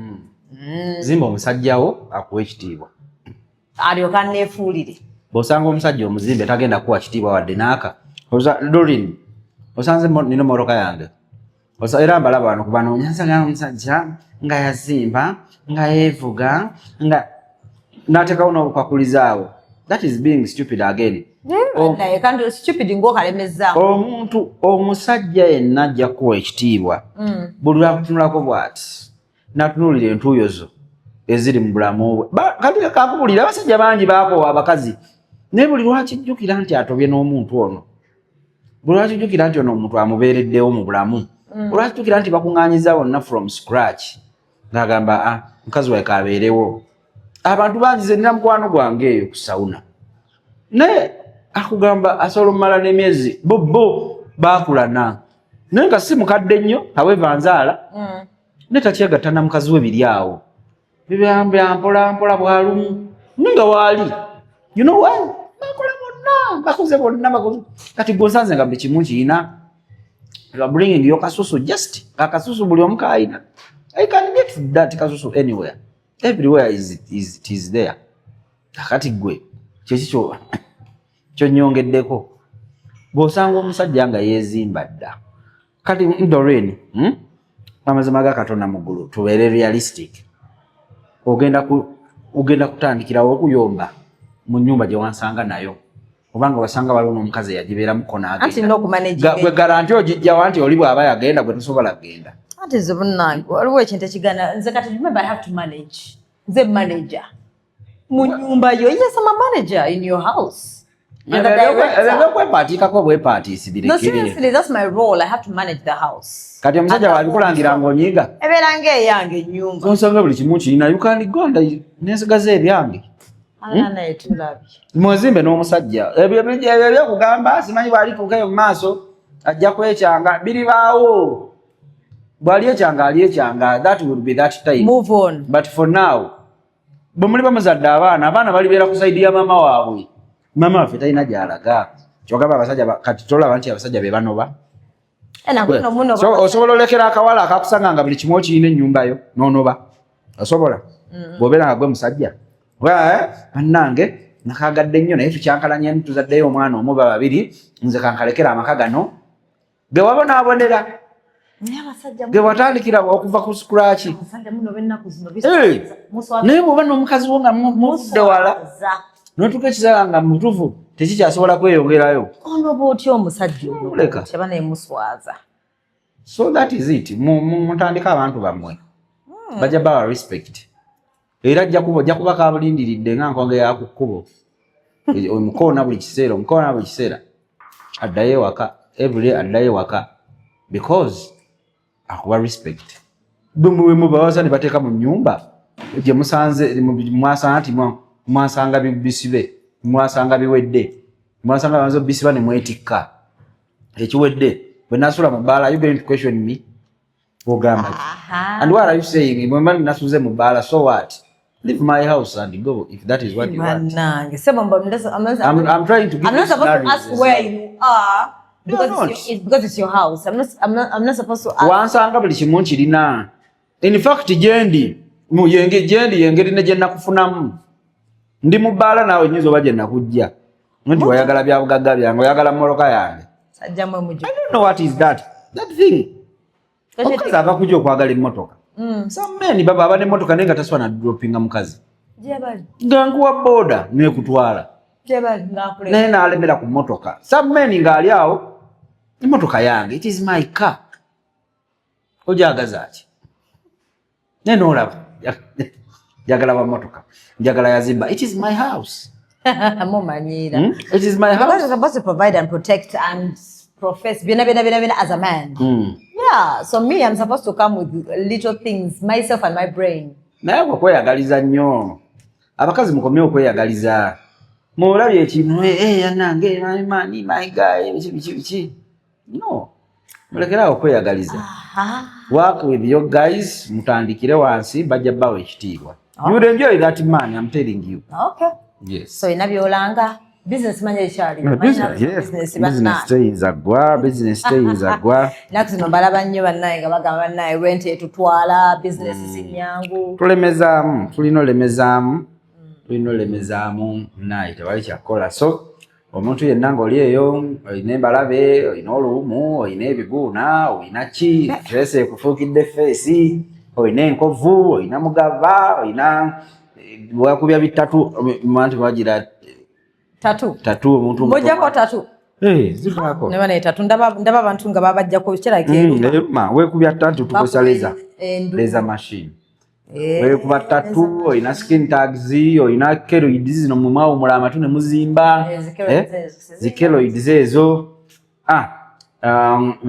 Zimba omusajjawo akuwa ekitiibwa. Alyoka aneefuulire. Bw'osanga omusajja omuzimbe tagenda kuwa kitiibwa wadde naaka. Dorin, osanze nina motoka yange. Era mbalaba wano kubanoonya, nsanga omusajja nga yazimba, nga yeevuga, nga n'ateekawo n'obukwakuliza awo. That is being stupid again. Naye kandi stupid ng'okalemezaamu. Omuntu omusajja yenna ajja kuwa ekitiibwa buli lwakutunulako bw'ati n'atunuulira entuuyo zo eziri mu bulamu bwe. Kati kakubulira, abasajja bangi baakoowa abakazi, naye buli lwakijjukira nti atobye n'omuntu ono, buli lwakijjukira nti ono omuntu amubeereddewo mu bulamu, olwakijjukira nti bakuŋŋaanyiza bonna from scratch, ng'agamba, "Ah, mukazi wae kabeerewo." Abantu bangi, ze nina mukwano gwange eyo ku sauna, naye akugamba asobola omumala n'emyezi bo baakulana, naye nga si mukadde nnyo, however nzaala, naye takyegatta na mukazi we, biri awo bibya mpola mpola bwalumu, naye nga waali, you know why, bakola bonna, bakoze bonna, bakoze. Kati gwe osanze nga buli kimu kiina. You are bringing your kasusu, just akasusu buli omu kaayina. I can get that kasusu anywhere, everywhere is, it is there. Kakati gwe kyeki kyonyongeddeko bw'osanga omusajja nga yeezimba dda? Kati Doreen, Amazima ga Katonda mu ggulu, tubeere realistic, ogenda kutandikirawo okuyomba mu nnyumba gye wansanga nayo, obanga wasanga waliwo n'omukazi eyagibeeramuko. Anti nina okumanage. Gwe guarantee ogijjawa nti oli bw'aba yagenda, gwe tosobola kugenda? Anti nze munnange, waliwo ekintu ekigana nze. Kati remember, I have to manage. Nze manager mu nyumba yo. Yes, I'm a manager in your house. You're the director. Ebyokwepaatiikako bwepaatiisi. No, Birekere. seriously, that's my role. I have to manage the house. Kati omusajja wabikulangira ng'onyiiga. Ebeera ng'eyange ennyumba. Onsanga buli kimu kirina, you can go and nensigaza ebyange. Ala naye tulabye. Mwezimbe n'omusajja. Ebyo ebyokugamba simanyi bw'alituukayo mu maaso ajja kwekyanga, biribaawo. Bw'ali ekyanga, ali ekyanga, that will be that time. Move on. But for now, bwe muliba muzadde abaana, abaana balibeera ku side ya maama waabwe. Maama waffe talina gy'alaga. Kyogamba abasajja kati tolaba nti abasajja be banoba? Ena kuno muno. So, osobola olekera akawala akakusanga nga buli kimu okirina ennyumba yo n'onoba? Osobola bw'obeera nga gwe musajja, "Bannange nakagadde nnyo, naye tukyankalanye, tuzaddeyo omwana omu ba babiri, nze kankalekera amaka gano." Ge wabonaabonera, ge watandikira okuva ku scratch. Naye bw'oba n'omukazi wo nga muvudde wala, n'otuuka ekiseera nga mutuufu tekikyasobola kweyongerayo. Ono bw'otya omusajja ono Muleka. kyaba naye muswaza. So that is it. Mutandike abantu bammwe, bajja bawa respect, era ajja kuba kabulindiridde nga nkonge ya ku kkubo. Omukoona buli kiseera, omukoona buli kiseera, addayo ewaka everyday, addayo ewaka because akuwa respect. Bwe mubawasa ne bateeka mu nnyumba gye musanze, mwasanga nti mwasanga bisibe, mwasanga biwedde, mwasanga bamaze bisiba ne mwetikka ekiwedde. Bwe nasula mu bbaala, you going to question me? Ogamba ki? And what are you saying? Bwe mba nasuze mu bbaala, so what? Leave my house and go if that is what you want. Bannange, sebo, I'm trying to give I'm you not supposed to scenarios. ask where you are because You're it's, your, it's because it's your house. I'm not supposed to ask. Wansanga buli kimu nkirina. In fact, gyendi mu yenge gyendi yengeri ne gye nakufunamu, ndi mu bbaala naawe nyinza oba gye nakujja nti oyagala bya bugagga byange, oyagala mmoloka yange. Sajja mwe mujo. I don't know what is that thing. Omukazi ava kujja okwagala emmotoka. Some men baba aba n'emmotoka naye nga tasobola nadropinga mukazi. Gyebali. Nga nkuwa booda nekutwala. Gyebali ng'akuleka. Naye n'alemera ku mmotoka. Some men ng'ali awo, emmotoka yange, it is my car, ojagaza ki? Naye noolaba njagala wa mmotoka, njagala yazimba. It is my house. Mumanyiira. Hmm? It is my Because house. you're supposed to provide and protect and profess byonna byonna byonna byonna as a man. Yeah, so me, I'm supposed to come with little things, myself and my brain. Naye gwe kweyagaliza nnyo. Abakazi mukomye okweyagaliza. Mulabye ekintu, "Eh, eh, yanange, my man, my guy," biki biki biki. No, mulekerawo okweyagaliza. Work with your guys, mutandikire wansi, bajja bawa ekitiibwa. You would enjoy that man, I'm telling you. Okay. Yes. So ina byolanga business manya ekyali. No, business, yes. Business. Business teyinza ggwa, business teyinza ggwa. Naku zino mbalaba nnyo bannaye nga bagamba, bannaye rent etutwala, business si nnyangu. Tulemezaamu, tulina olemezaamu, tulina olemezaamu, naye tewali kyakukola. So omuntu yenna ng'oli eyo olina embalabe, olina oluwumu, olina ebiguuna, olina ki, stress ekufuukidde face, olina enkovu, olina mugava, olina wakubya bitatu anti bagira Tattoo. Tattoo omuntu. Mujjako tattoo? Eh, zivaako. Ne banaye tattoo ndaba abantu nga babajjako kirabika eruma. Eruma, weekubya tattoo, tukozesa laser. Endu. Laser machine. Eh, weekuba tattoo, olina skin tags, olina keloids zino mumwawumula amatu ne muzimba. Eh, zi keloids Eh, ezo. zi keloids ezo.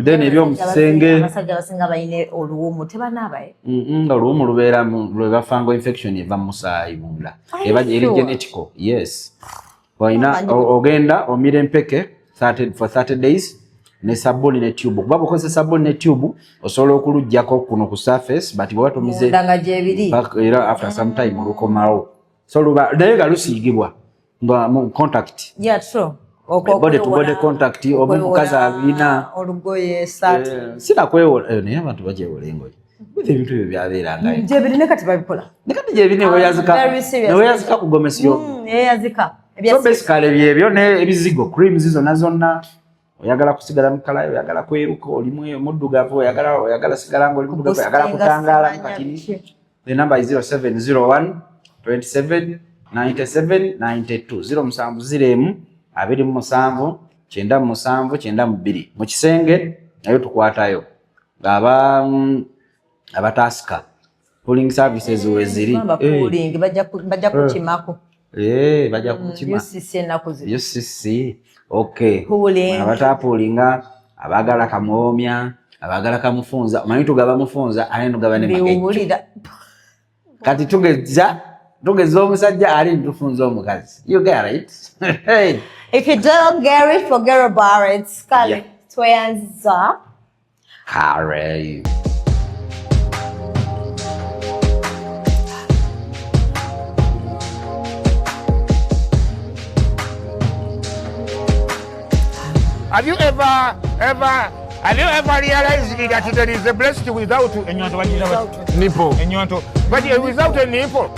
Then ebyomukisenge. Abasajja abasinga balina oluwumu tebanaaba, eh? Nga oluwumu lubeera lweba fungal infection eva mu musaayi munda. Are you Eba eri sure? genetical, yes. Olina Omanyi- ogenda omira empeke 30, for 30 days ne sabuni ne tube, kuba bw'okozesa sabuni ne tube osobola okulugjako kuno ku surface, but bw'oba tomize Munda nga gyebiri. Era after some time olukomawo. So luba naye nga lusiigibwa nga mu contact. Yeah, true. Body to body contact, oba omukazi abina olugoye, saati. Eh, sinakwewola, eh, naye abantu bagyewola engoye. Bino ebintu ebyo byabeerangayo. Gyebiri ne kati babikola. Ne kati gyebiri. Very serious. Neweyazika ku gomesi yo. Eyazika. So basically byebyo ne ebizigo, creams zonna zonna. Oyagala kusigala mu color, oyagala kweruka, olimu muddugavu, oyagala sigala nga oli muddugavu, oyagala kutangaala mu katini. The number is 0701 27 97 92, 0701 27 97 92. Mu kisenge nayo tukwatayo aba abatasika pooling services weziri. Gamba pooling, bajja kukimako. Eh, bajja kukima. UCC ennaku zino. UCC, okay. Pooling. Abatapuulinga, abaagala kamwomya, abaagala kamufunza, omanyi tugaba mufunza ate tugaba ne magejjo. Biwulira. Kati tugeza omusajja ali ntufunza omukazi, you get it? Hey. If you don't get it, forget about it. Kale, Yeah. tweyanza. Kare. Have you ever, ever, have you ever realized that there is a blessing without ennyonto? Bagira bati? Nipple. Ennyonto. But without a nipple.